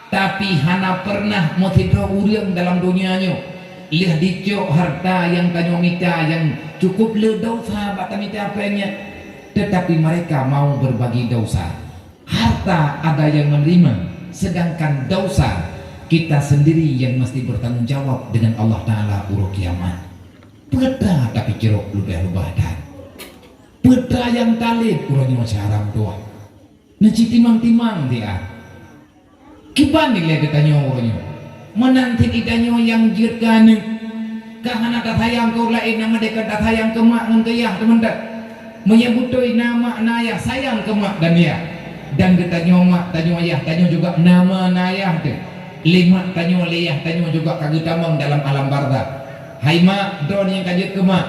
Tapi hana peureunah meusidroe ureueng dalam donya nyoe lheueh jicok harta nyang tanyoe mita nyang cukup le desya bak tamita péng nyan. Tetapi mereka mau berbagi desya. Harta ada yang menerima, sedangkan desya kita sendiri yang mesti bertanggung jawab dengan Allah Taala uroe kiamat. Peue ta tapi cirok lubah-lubah that. Peue ta nyang talét uroe nyoe cara meutuah. Neuci timang-timang dia. Kiban ilèe geutanyoe uroe nyoe. Meunan cit geutanyoe nyang jeuet keu aneuk. Ka hana tasayang keu ureueng laén, nyang meudeh kon tasayang keu mak ngon keu yah teuh mantong. Meunyoe beutôi na mak na yah, sayang keu mak dan yah. Dan geutanyoe mak, tanyoe yah, tanyoe juga na ma na yah teuh. Lé mak tanyoe, lé yah tanyoe juga ka geutamong dalam alam barzakh. Hai mak, droeneuh nyang ka jeuet keu mak,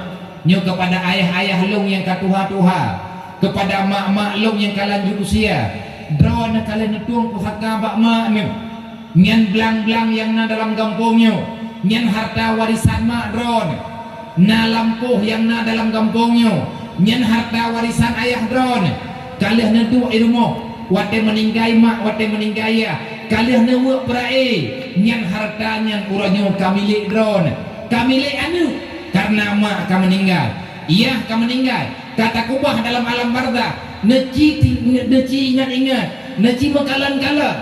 nyoe keupada ayah-ayah lôn nyang ka tuha-tuha, keupada mak-mak lôn nyang ka lanjut usia, droeneuh ka lheueh neutueng pusaka bak mak neuh. Nyan blang-blang nyang na dalam gampông nyoe, nyan harta warisan mak droeneuh. Na lampôh nyang na dalam gampông nyoe, nyan harta warisan ayah droeneuh. Ka lheueh neuduek i rumoh, watèe meuninggai mak, watèe meuninggai yah, ka lheueh neuweuek peuraé. Nyan hareuta nyan uroe nyoe ka milék droeneuh, ka milék aneuk, kareuna mak ka meuninggai, yah ka meuninggai, ka takeubah dalam alam barzakh, neuci ti-, neuci ingat-ingat, neuci meukalon-kalon.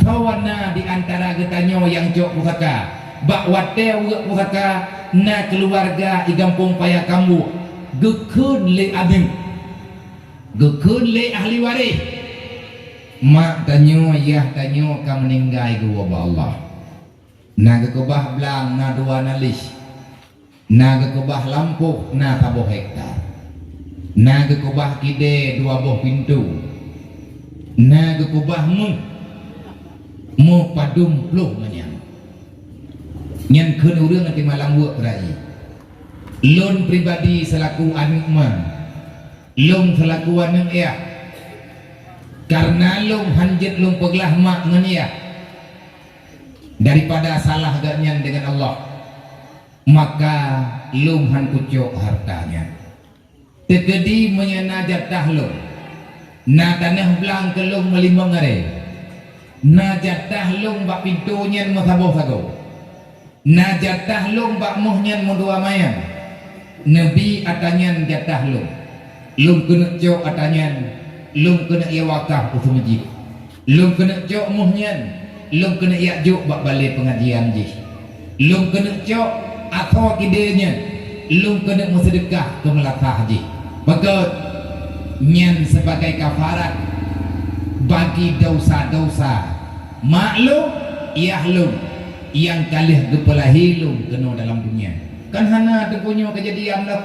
Soe na di antara geutanyoe nyang cok pusaka? Bak watée weuek pusaka, na keuluwarga di gampông Paya Kambok geukheun lé aneuk, geukheun lé ahli waréh, mak tanyoe, yah tanyoe ka meuninggai geuwoe bak Allah. Na geukeubah blang, na dua naléh. Na geukeubah lampôh, na saboh hektar. Na geukeubah kidée, dua boh pintoe. Na geukeubah méuh, meupadum ploh manyang. Nyan kheun ureuëng di malam weuek beurayi. Lôn pribadi seulaku aneuk ma, lôn seulaku aneuk yah, kareuna lôn hán jeuet lôn peuglah mak ngon yah daripada salah geuhnyan deungon Allah, maka lôn hán kucok hareuta nyan. Teukeudi meunyoe na jatah lôn, na tanoh blang keu lôn meulimong arée, na jatah lôn bak pintoe nyan meusaboh sagoe, na jatah lôn bak méuh nyan meudua manyang, neubi atra nyan jatah lôn. Lôn keuneuk cok atra nyan, lôn keuneuk yue wakaf keu seumeujid. Lôn keuneuk cok méuh nyan, lôn keuneuk yak jok bak balée peungajian jih. Lôn keuneuk cok asoe kidée nyan, lôn keuneuk meuseudeukah keu meulasah jih. Beugét nyan sibagai kafarat bagi desya-desya mak lôn, yah lôn, nyang ka lheueh geupeulahé lôn keunoe dalam dunia. Kan hana teupeu nyoe keujadian lom.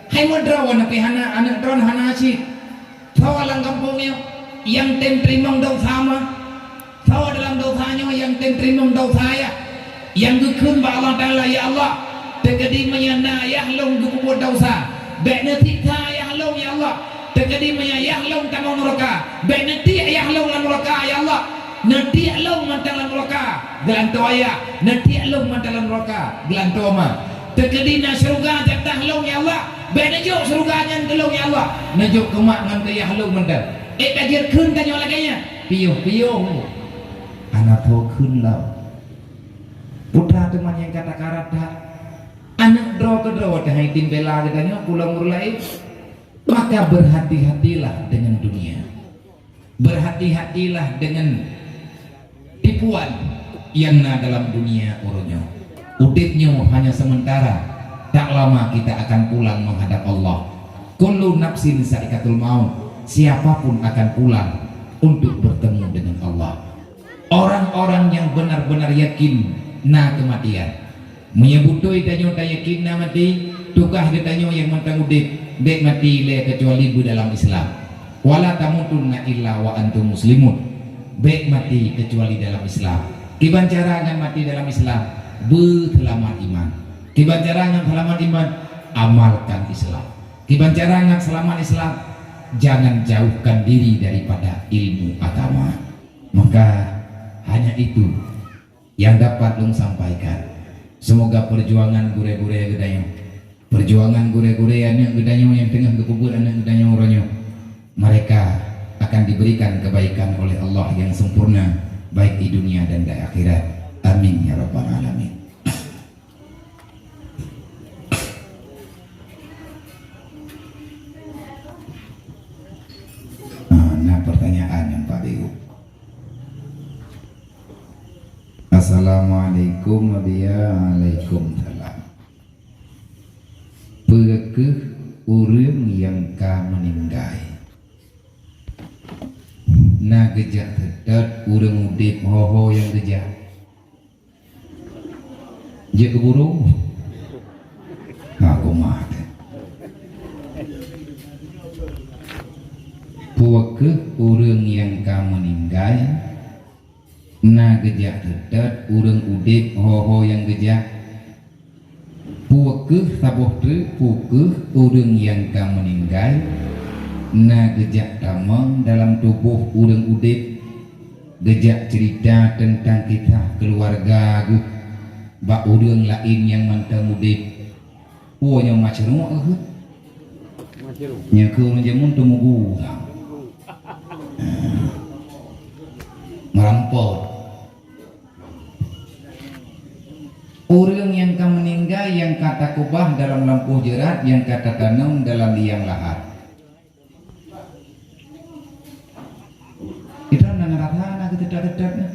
Hai meudroe neupi hana, aneuk droeneuh hana cit. Soe lam gampông nyoe nyang tem teurimong desya ma? Soe dalam desya nyoe nyang tem teurimong desya yah? Nyang geukheun bak Allah Taala, "Ya Allah, teukeudi meunyoe na yah lôn geupeubuet desya, bék neusiksa yah lôn, ya Allah. Teukeudi meunyoe yah lôn tamong nuraka, bék neutiek yah lôn lam nuraka, ya Allah. Neutiek lôn mantong lam nuraka, geulantoe yah, neutiek lôn mantong lam nuraka, geulantoe ma. Teukeudi na syeuruga jatah lôn, ya Allah, bék neujok syeuruga nyan keu lôn, ya Allah. Neujok keu mak ngon keu yah lôn mantong." Ék ka jeuet kheun tanyoe lagée nyan? Piôh-piôh. Hana tho kheun lom. Putra teuma nyang ka takarat that. Aneuk droe keudroe watée hai tem bela geutanyoe pulang ureuëng laén. Maka berhati-hatilah dengan dunia. Berhati-hatilah dengan tipuan yang na dalam dunia uroe nyoe. Udeb nyoe hanya sementara, tak lama kita akan pulang menghadap Allah. Kullu nafsin za'iqatul maut, siapapun akan pulang untuk bertemu dengan Allah. Orang-orang yang benar-benar yakin na kematian. Meunyoe beutôi tanyoe tayakin na maté, tugaih geutanyoe nyang mantong udeb, bék maté lé keucuali beudalam Islam. "Wala tamutunna illa wa antum muslimun." Bék maté keucuali dalam Islam. Kiban cara ngon maté dalam Islam? Beuseulamat iman. Kiban cara ngon seulamat iman? Amalkan Islam. Kiban cara ngon seulamat Islam? Jangan jauhkan diri daripada ilmu agama. Maka hanya itu yang dapat lôn sampaikan. Semoga perjuangan gurée-gurée geutanyoe, perjuangan gurée-gurée aneuk geutanyoe nyang teungoh geupeubuet aneuk geutanyoe uroe nyoe, mereka akan diberikan kebaikan oleh Allah yang sempurna, baik di dunia dan di akhirat. Amin ya rabbal alamin. Ah, na pertanyaan nyang Pak Bego. Assalamualaikum, Nabiya. Waalaikumsalam. Peu kheueh ureuëng nyang ka meuninggai? Na geujak seutôt ureuëng udeb ho-ho nyang geujak? Jeuet keu guru? Ha, kumah teuh. Peu kheueh ureuëng nyang ka meuninggai? Na geujak seutôt ureuëng udeb ho-ho nyang geujak? Peu kheueh saboh treuk, peu kheueh ureuëng nyang ka meuninggai? Na geujak tamong dalam tuboh ureuëng udeb, geujak ceurita teuntang kisah keuluwarga geuh bak ureuëng laén nyang mantong udeb. Oh, nyoe masyruq kheueh. Masyruq. Nyoe kheueh ureuëng jameun teumugu. Meurampok. Ureuëng nyang ka meuninggai nyang ka takubah dalam lampôh jeurat nyang ka tatanom dalam liang lahat. Kita na rasa na geuteutap-teutap na.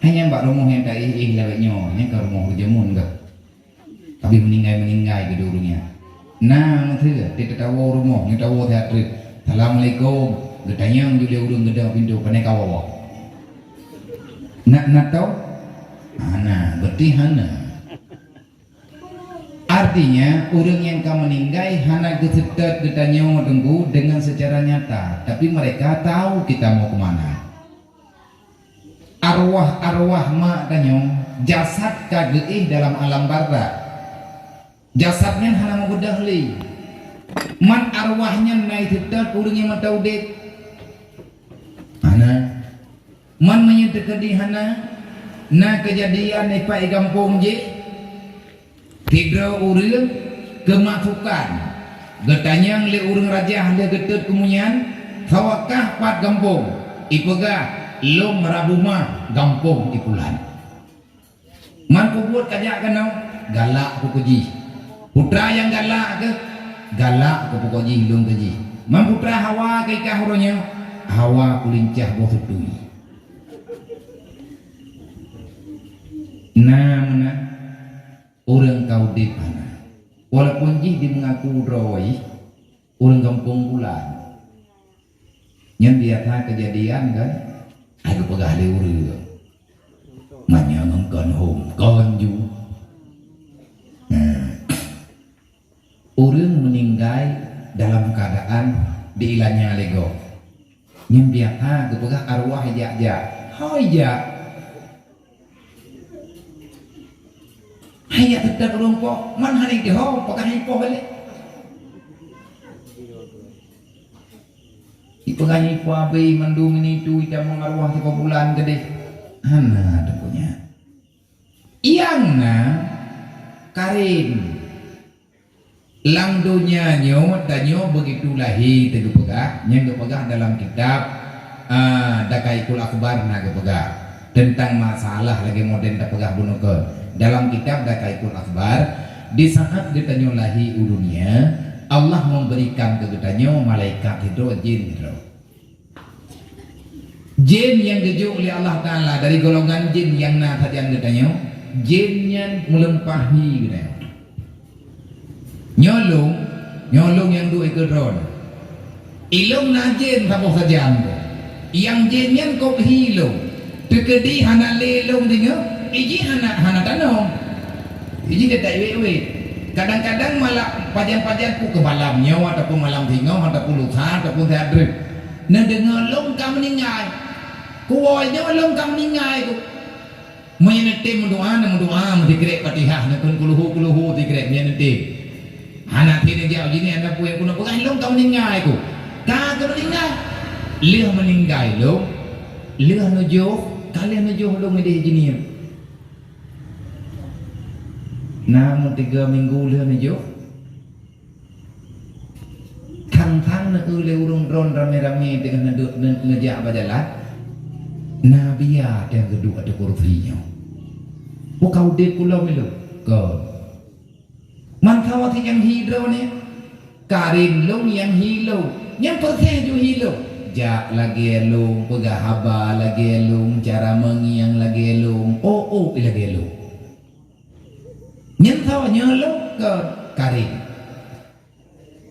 Hanya bak rumoh nyang taéh-éh lawét nyoe, nyang ka rumoh jameun gah. Tapi meuninggai-meuninggai geuduek ureuëng nyan. Na meuteue, teuka tawoe rumoh, nyoe tawoe that treuk. "Assalamualaikum." Geutanyong ju lé ureuëng geudong pintoe, "Pane kawoe?" Nak na tau? Hana, beutih hana. Artinya, ureuëng nyang ka meuninggai hana geuseutôt geutanyoe Teungku dengan secara nyata, tapi mereka tahu kita mau ke mana. Arwah-arwah mak tanyoe, jasad ka geuéh dalam alam barzakh. Jasad nyan hana meubeudôh lé. Man arwah nyan na iseutôt ureuëng nyang mantong udeb? Hana. Man meunyoe teukeudi hana, na keujadian ipat i gampông jih, sidroe ureuëng keumasukan, geutanyong lé ureuëng rajah lheueh geutot keumunyan, "Soe kah pat gampông?" Ipeugah, "Lôn Rabumah, gampông i Pulan." Man peubuet kajak keunoe, galak keu jih. Putra nyang galak keu, galak keu jih lôn keu jih. Man putra hawa keu ikah uroe nyoe, hawa kulincah boh seutui. Na meunan ureuëng ka udeb hana. Walaupun jih jimeungaku droe, ureuëng gampông Pulan. Nyan biasa keujadian kan? Ai geupeugah lé ureuëng. Manyang kon hom kon ju. Nah, ureuëng meuninggai dalam keuadaan diilanya lé gob. Nyan biasa geupeugah arwah ijak-jak. Hoi jak. Hai jak teutap ureuëng poh, man hana jiteuho, pakon hana jipoh balek. Ipeugah nyan ipoh abéh mandum ini tu itamong arwah sipa bulan keudeh. Hana teupeue nyan. Nyang na karen. Lam donya nyoe tanyoe begitu lahé teugeupeugah, nyang geupeugah dalam kitab, ah, Daqaiqul Akhbar na geupeugah. Teuntang masalah lagée modern tapeugah bunoe kon. Dalam kitab Daqaiqul Akhbar, di saat geutanyoe lahé u dunia, Allah memberikan keu geutanyoe malaikat sidroe, jin sidroe. Jin nyang geujok lé Allah Taala dari golongan jin nyang na sajan geutanyoe, jin nyan meulumpahi geutanyoe. Nyoe lôn, nyoe lôn nyang duek keu droe. Ilôn na jén saboh sajan. Nyang jén nyan kok hi lôn. Teukeudi hana lé lôn deungoe, ijih hana, hana tanoh. Ijih geudak iwet-wet. Kadang-kadang malam pajan-pajan pu keu malam nyoe ataupun malam singoh ataupun lusa ataupun siat dreuet. Neudeungoe lôn ka meuninggai. Kuwoe nyoe lôn ka meuninggai ku. Meunyoe neutem meudoa, neumeudoa, meusikrek Fatihah, neukheun kulhu, kulhu, sikrek meunyoe neutem. Hana thé neujak u jinih, hana peue nyang keuneuk peugah, lôn ka meuninggai ku. Ka keuneuk meuninggai. Lheueh meuninggai lôn, lheueh neujoh, ka lheueh neujoh lôn ideh jinih. Na meuteugah minggu lheueh neujoh. Thang-thang neu-eu lé ureuëng droe ramé-ramé teungoh neudeuek ne-, neujak bak jalan, na biya teuh geuduek ateueh kursi nyoe. Peue ka udeb kulom ilôn? Kon. Mantong watée nyang hi droeneuh, karen lôn nyang hi lôn, nyang peureséh ju hi lôn. Jak lagée lôn, peugah haba lagée lôn, cara meungieng lagée lôn, oh-oh lagée lôn. Nyan saboh nyoe lôn kon karen.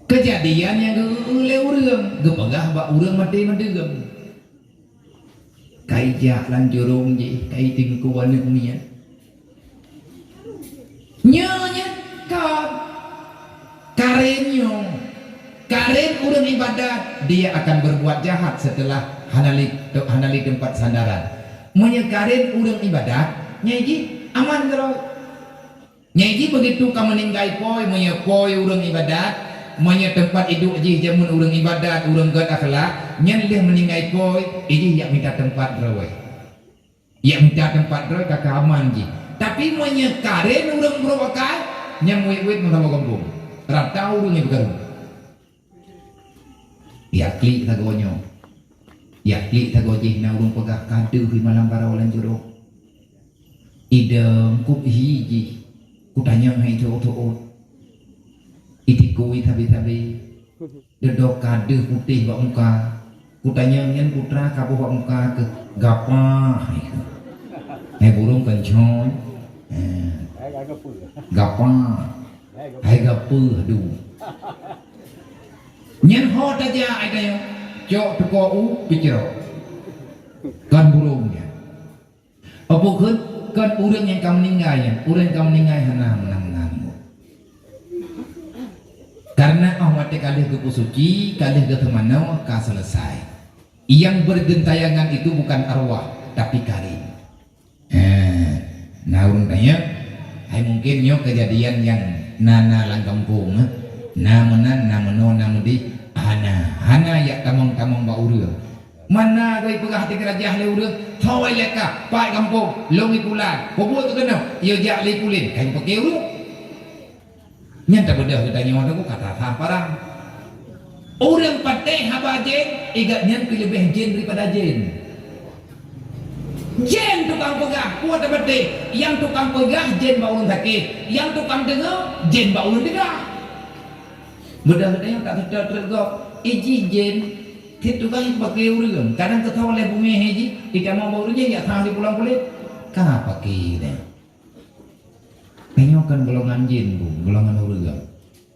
Keujadian nyang geu-eu lé ureuëng, geupeugah bak ureuëng maté mandum. Ka ijak lam jurông jih, ka itingku aneuëk miet. Nyoe nyan kon karen nyoe. Karen ureuëng ibadat, dia akan berbuat jahat setelah hana lé, hana lé teumpat sandaran. Meunyoe karen ureuëng ibadat, nyan jih aman droe. Nyang jih begitu ka meuninggai pôi, meunyoe pôi ureuëng ibadat, meunyoe teumpat iduek jih jameun ureuëng ibadat, ureuëng gét akhlak, nyan lheueh meuninggai pôi, ijih jak mita teumpat droe. Jak mita teumpat droe ka keuaman jih. Tapi meunyoe karen ureuëng brok akai, nyan wét-wét meusaboh gampông. Rata ureuëng nyang beukaru. Jak klik sagoe nyoe. Jak klik sagoe jih na ureuëng peugah ka deuh di malam barô lam jurông. Idong kuk hi jih, kutanyong hai teuôt-teuôt. Itikui sabe-sabe, deudok ka deuh putéh bak muka. Kutanyong nyan putra ka boh bak muka keuh, gapa hai keuh. Hai burông keuncoi. Eh. Gapa. Hai gapa, aduh. Nyan ho tajak ai tanyong, cok tuko u picrok. Kon burông nyan. Apa kheun? Kon ureuëng nyang ka meuninggai nyan, ureuëng ka meuninggai hana meunan-meunan. Karena óh watée ka lheueh geupeusuci, ka lheueh geuteumanoe, ka selesai. Yang bergentayangan itu bukan arwah, tapi karin. Eh, na ureuëng tanyong, hai mungkin nyoe keujadian nyang na-na lam gampông, eh. Na meunan, na meunoe, na meudéh, hana, hana jak tamong-tamong bak ureuëng. Mana goi peugah teugeurajah lé ureuëng, "Thawai leka, pat gampông, lông ikulan, pebuet keunoe, yo jak lé ikulen, kai pake ureuëng." Nyan tabeudôh geutanyoe tu kata that parang. Ureuëng patéh haba jén, igat nyan keuleubeh jén daripada jén. Jén tukang peugah, peue tapatéh, nyang tukang peugah jén bak ureuëng sakét, nyang tukang deungoe jén bak ureuëng deugah. Beudôh geutanyoe tak seutôt treuk gob, iji jén, sit tukang pake ureuëng, kadang keusoe lé bungéh iji, itamong bak ureuëng jén, jak sang sipulang kulét, ka pake deh. Tanyoe kan golongan jén bu, golongan ureuëng.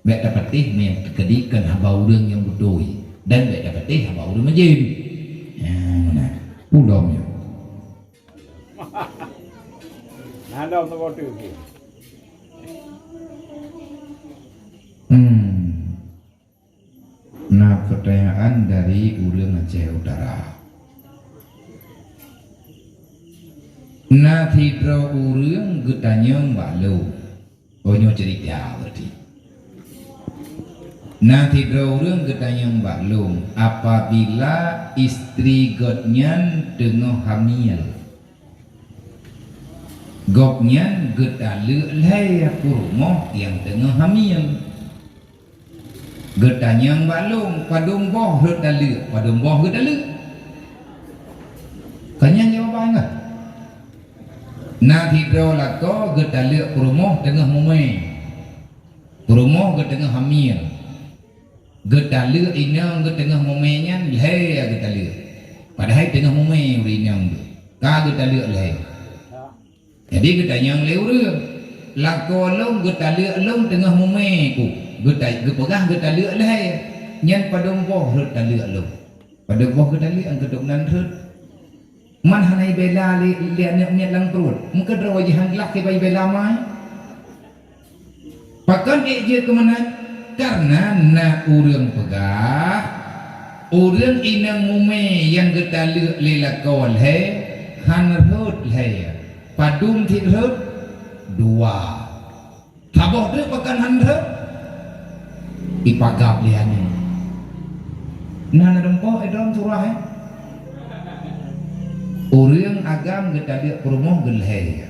Bék tapatéh meukeudi kan haba ureuëng nyang beutôi, dan bék tapatéh haba ureuëng meujén. Nah, meunan. Ulom nyoe. Nah, dong teuboh tu. Hmm. Na pertanyaan dari ureuëng Aceh Utara. Na sidroe ureuëng geutanyong bak lôn. Oh, nyoe cerita berarti. Na sidroe ureuëng geutanyong bak lôn, apabila istri gobnyan teungoh hamil, gobnyan geutaleuek lhée peurumoh nyang teungoh hamil. Geutanyong bak lôn, padum boh rhot taleuek, padum boh geutaleuek? Ka nyan jawaban geuh. Na sidroe lakoe geutaleuek peurumoh teungoh mumé. Peurumoh geuteungoh hamil. Geutaleuek inong geuteungoh mumé nyan lhée geutaleuek. Padahai teungoh mumé ureuëng inong tu. Ka geutaleuek lhée. Jadi geutanyong lé ureuëng, "Lakoe lôn geutaleuek lôn teungoh mumé ku?" Geuta-, geupeugah geutaleuek lhée. Nyan padum boh rhot taleuek lôn? Padum boh geutaleuek, nyang keuduek nan rhot. Man hana ibela lé, lé aneuëk miet lam pruet. Meukeudroe jihan glak kiban ibela mai. Pakon ék jeuet keu meunan? Kareuna na ureuëng peugah, ureuëng inong mumé nyang geutaleuek lé lakoe lhée, han rhot lhée. Padum cit rhot? Dua. Saboh treuk pakon han rhot? Ipagab lé aneuëk. Na, na dumpok, eh, droe surah, eh? Ureuëng agam geutaleuek peurumoh geulhée.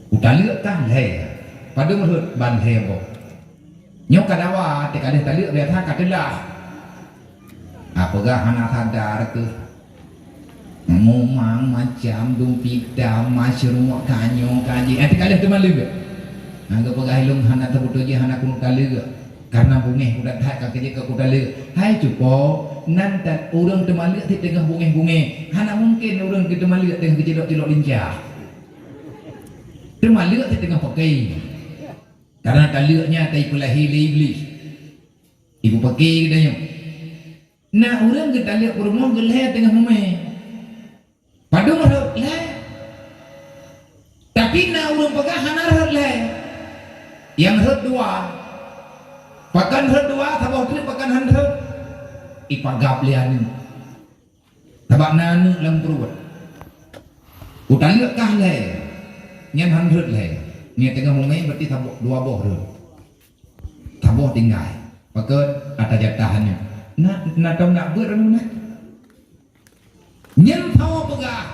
Utaleuek kah lhée. Padum rhot? Ban lhée boh. Nyoe ka dawa, teuka lheueh taleuek biasa ka teulah. Ah, peugah hana sadar keuh. Mumang macam dumpita, masyruq, kanyoe, kaji. Eh, teuka lheueh teumaleuek. Nyang geupeugah lôn hana teubeutôi jih, hana keuneuk taleuek. Kareuna bungéh kuda that ka keujeuet keu kutaleuek. Hai cupo, nan that ureuëng teumaleuek sit teungoh bungéh-bungéh. Hana mungken ureuëng geuteumaleuek teungoh geucilok-cilok lincah. Teumaleuek sit teungoh paké. Kareuna taleuek nyan ka ipeulahé lé Iblih. Ibu paké geutanyoe. Na ureuëng geutaleuek peurumoh geulhée teungoh mumé. Padum rhot? Lhée. Tapi na ureuëng peugah hana rhot lhée. Nyang rhot dua. Pakon rhot dua, saboh treuk pakon han rhot? Ipagab lé aneuëk. Sabab na aneuëk lam pruet. Utaleuek kah lhée. Nyan han rhot lhée. Nyan teungoh mumé berarti saboh, dua boh rhot. Saboh tinggai. Pakon? Ata jatah nyan. Na, na tom nak beuet anu na. Nyan saboh peugah,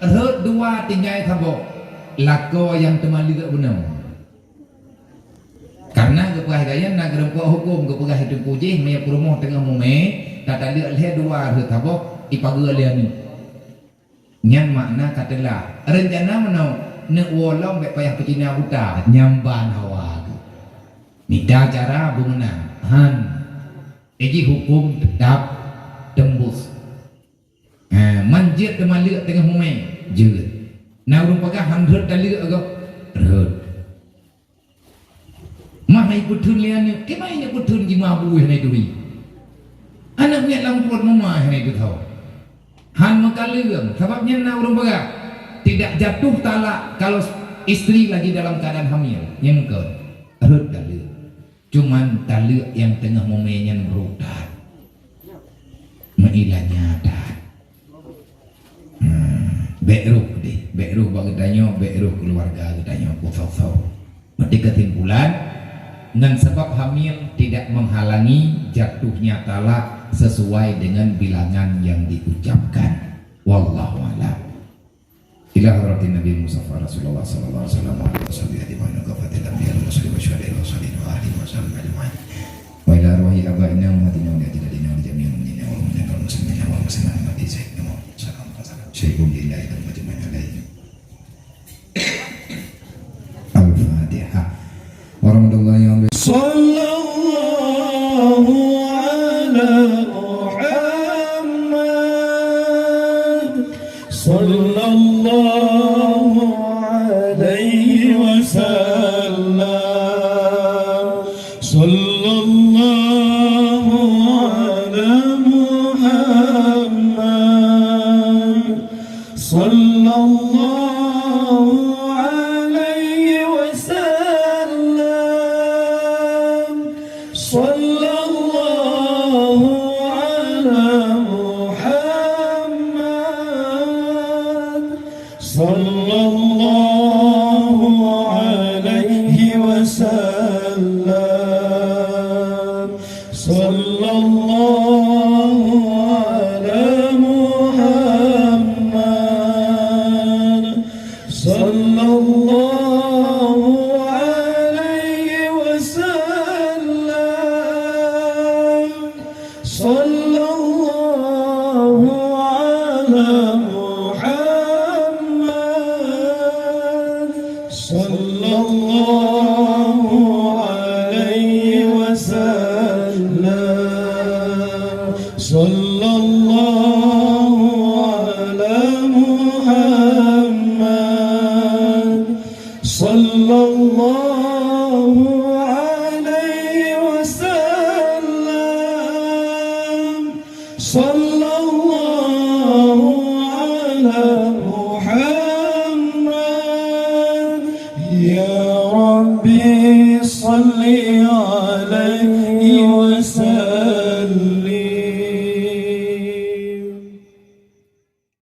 rhot dua tinggai saboh. Lakoe nyang teumaleuek bunoe. Kareuna geupeugah lagée nyan na geurumpok huköm, geupeugah Teungku jih meunyoe peurumoh teungoh mumé, ka taleuek lhée dua rhot saboh, ipageue lé aneuëk. Nyan makna ka teulah. Reuncana meunoe, neuk woe lom bèk payah peucina buta, nyan ban hawa geuh. Mita cara beumeunan, han. Jadi huköm teutap teumbus. Ha, man jeuet teuma leuek teungoh mumè, jeuet. Na ureueng peugah han rhot taleuek gob, rhot. Mah hai peutheun lé aneuk, keumae nyoe peutheun jimabu hai turi. Aneuk miet lam pruet mama hai teuthô. Han meukaleueng, sabab nyan na ureueng peugah, tidak jatuh talak kalau istri lagi dalam keadaan hamil. Nyan kon, rhot taleuek. Cuman taleuek nyang teungoh mumè nyan brôk that. Meuilanya that. Hmm, bèk rôh deh, bèk rôh bak geutanyoe, bèk rôh keuluwarga geutanyoe, kutho-tho. Berarti kesimpulan, ngon sabab hamil tidak menghalangi jatuhnya talak sesuai dengan bilangan yang diucapkan. Wallahu a'lam. Ila hadratin Nabi Mustafa Rasulullah sallallahu alaihi wasallam wa ala alihi wa sahbihi ajma'in, wa kafatil anbiya wal mursalin wa syuhada wa salihin wa alihi wa sahbihi ajma'in. Wa ila arwahi abaina wa ummahatina wa ajdadina wa jami'il mu'minina wal mu'minat wal muslimina wal muslimat wa sayyidina Muhammad sallallahu alaihi wasallam. Syai'un lillahi dan majma'in alaihi. Al-Fatihah. Warahmatullahi wabarakatuh. Sallallahu ala Muhammad. Sallallahu alaihi wasallam. Sallallahu ala Muhammad. Sallallahu alaihi wasallam. Sallallahu ala Muhammad. Sallallahu alaihi wasallam. Sallallahu ala Muhammad. Sallallahu alaihi wasallam. Sallallahu ala Muhammad. Sallallahu alaihi wasallam. Sallallahu ala Muhammad. Sallallahu alaihi wasallam. Sallallahu ala Muhammad. Ya Rabbi, salli alaihi wasallam.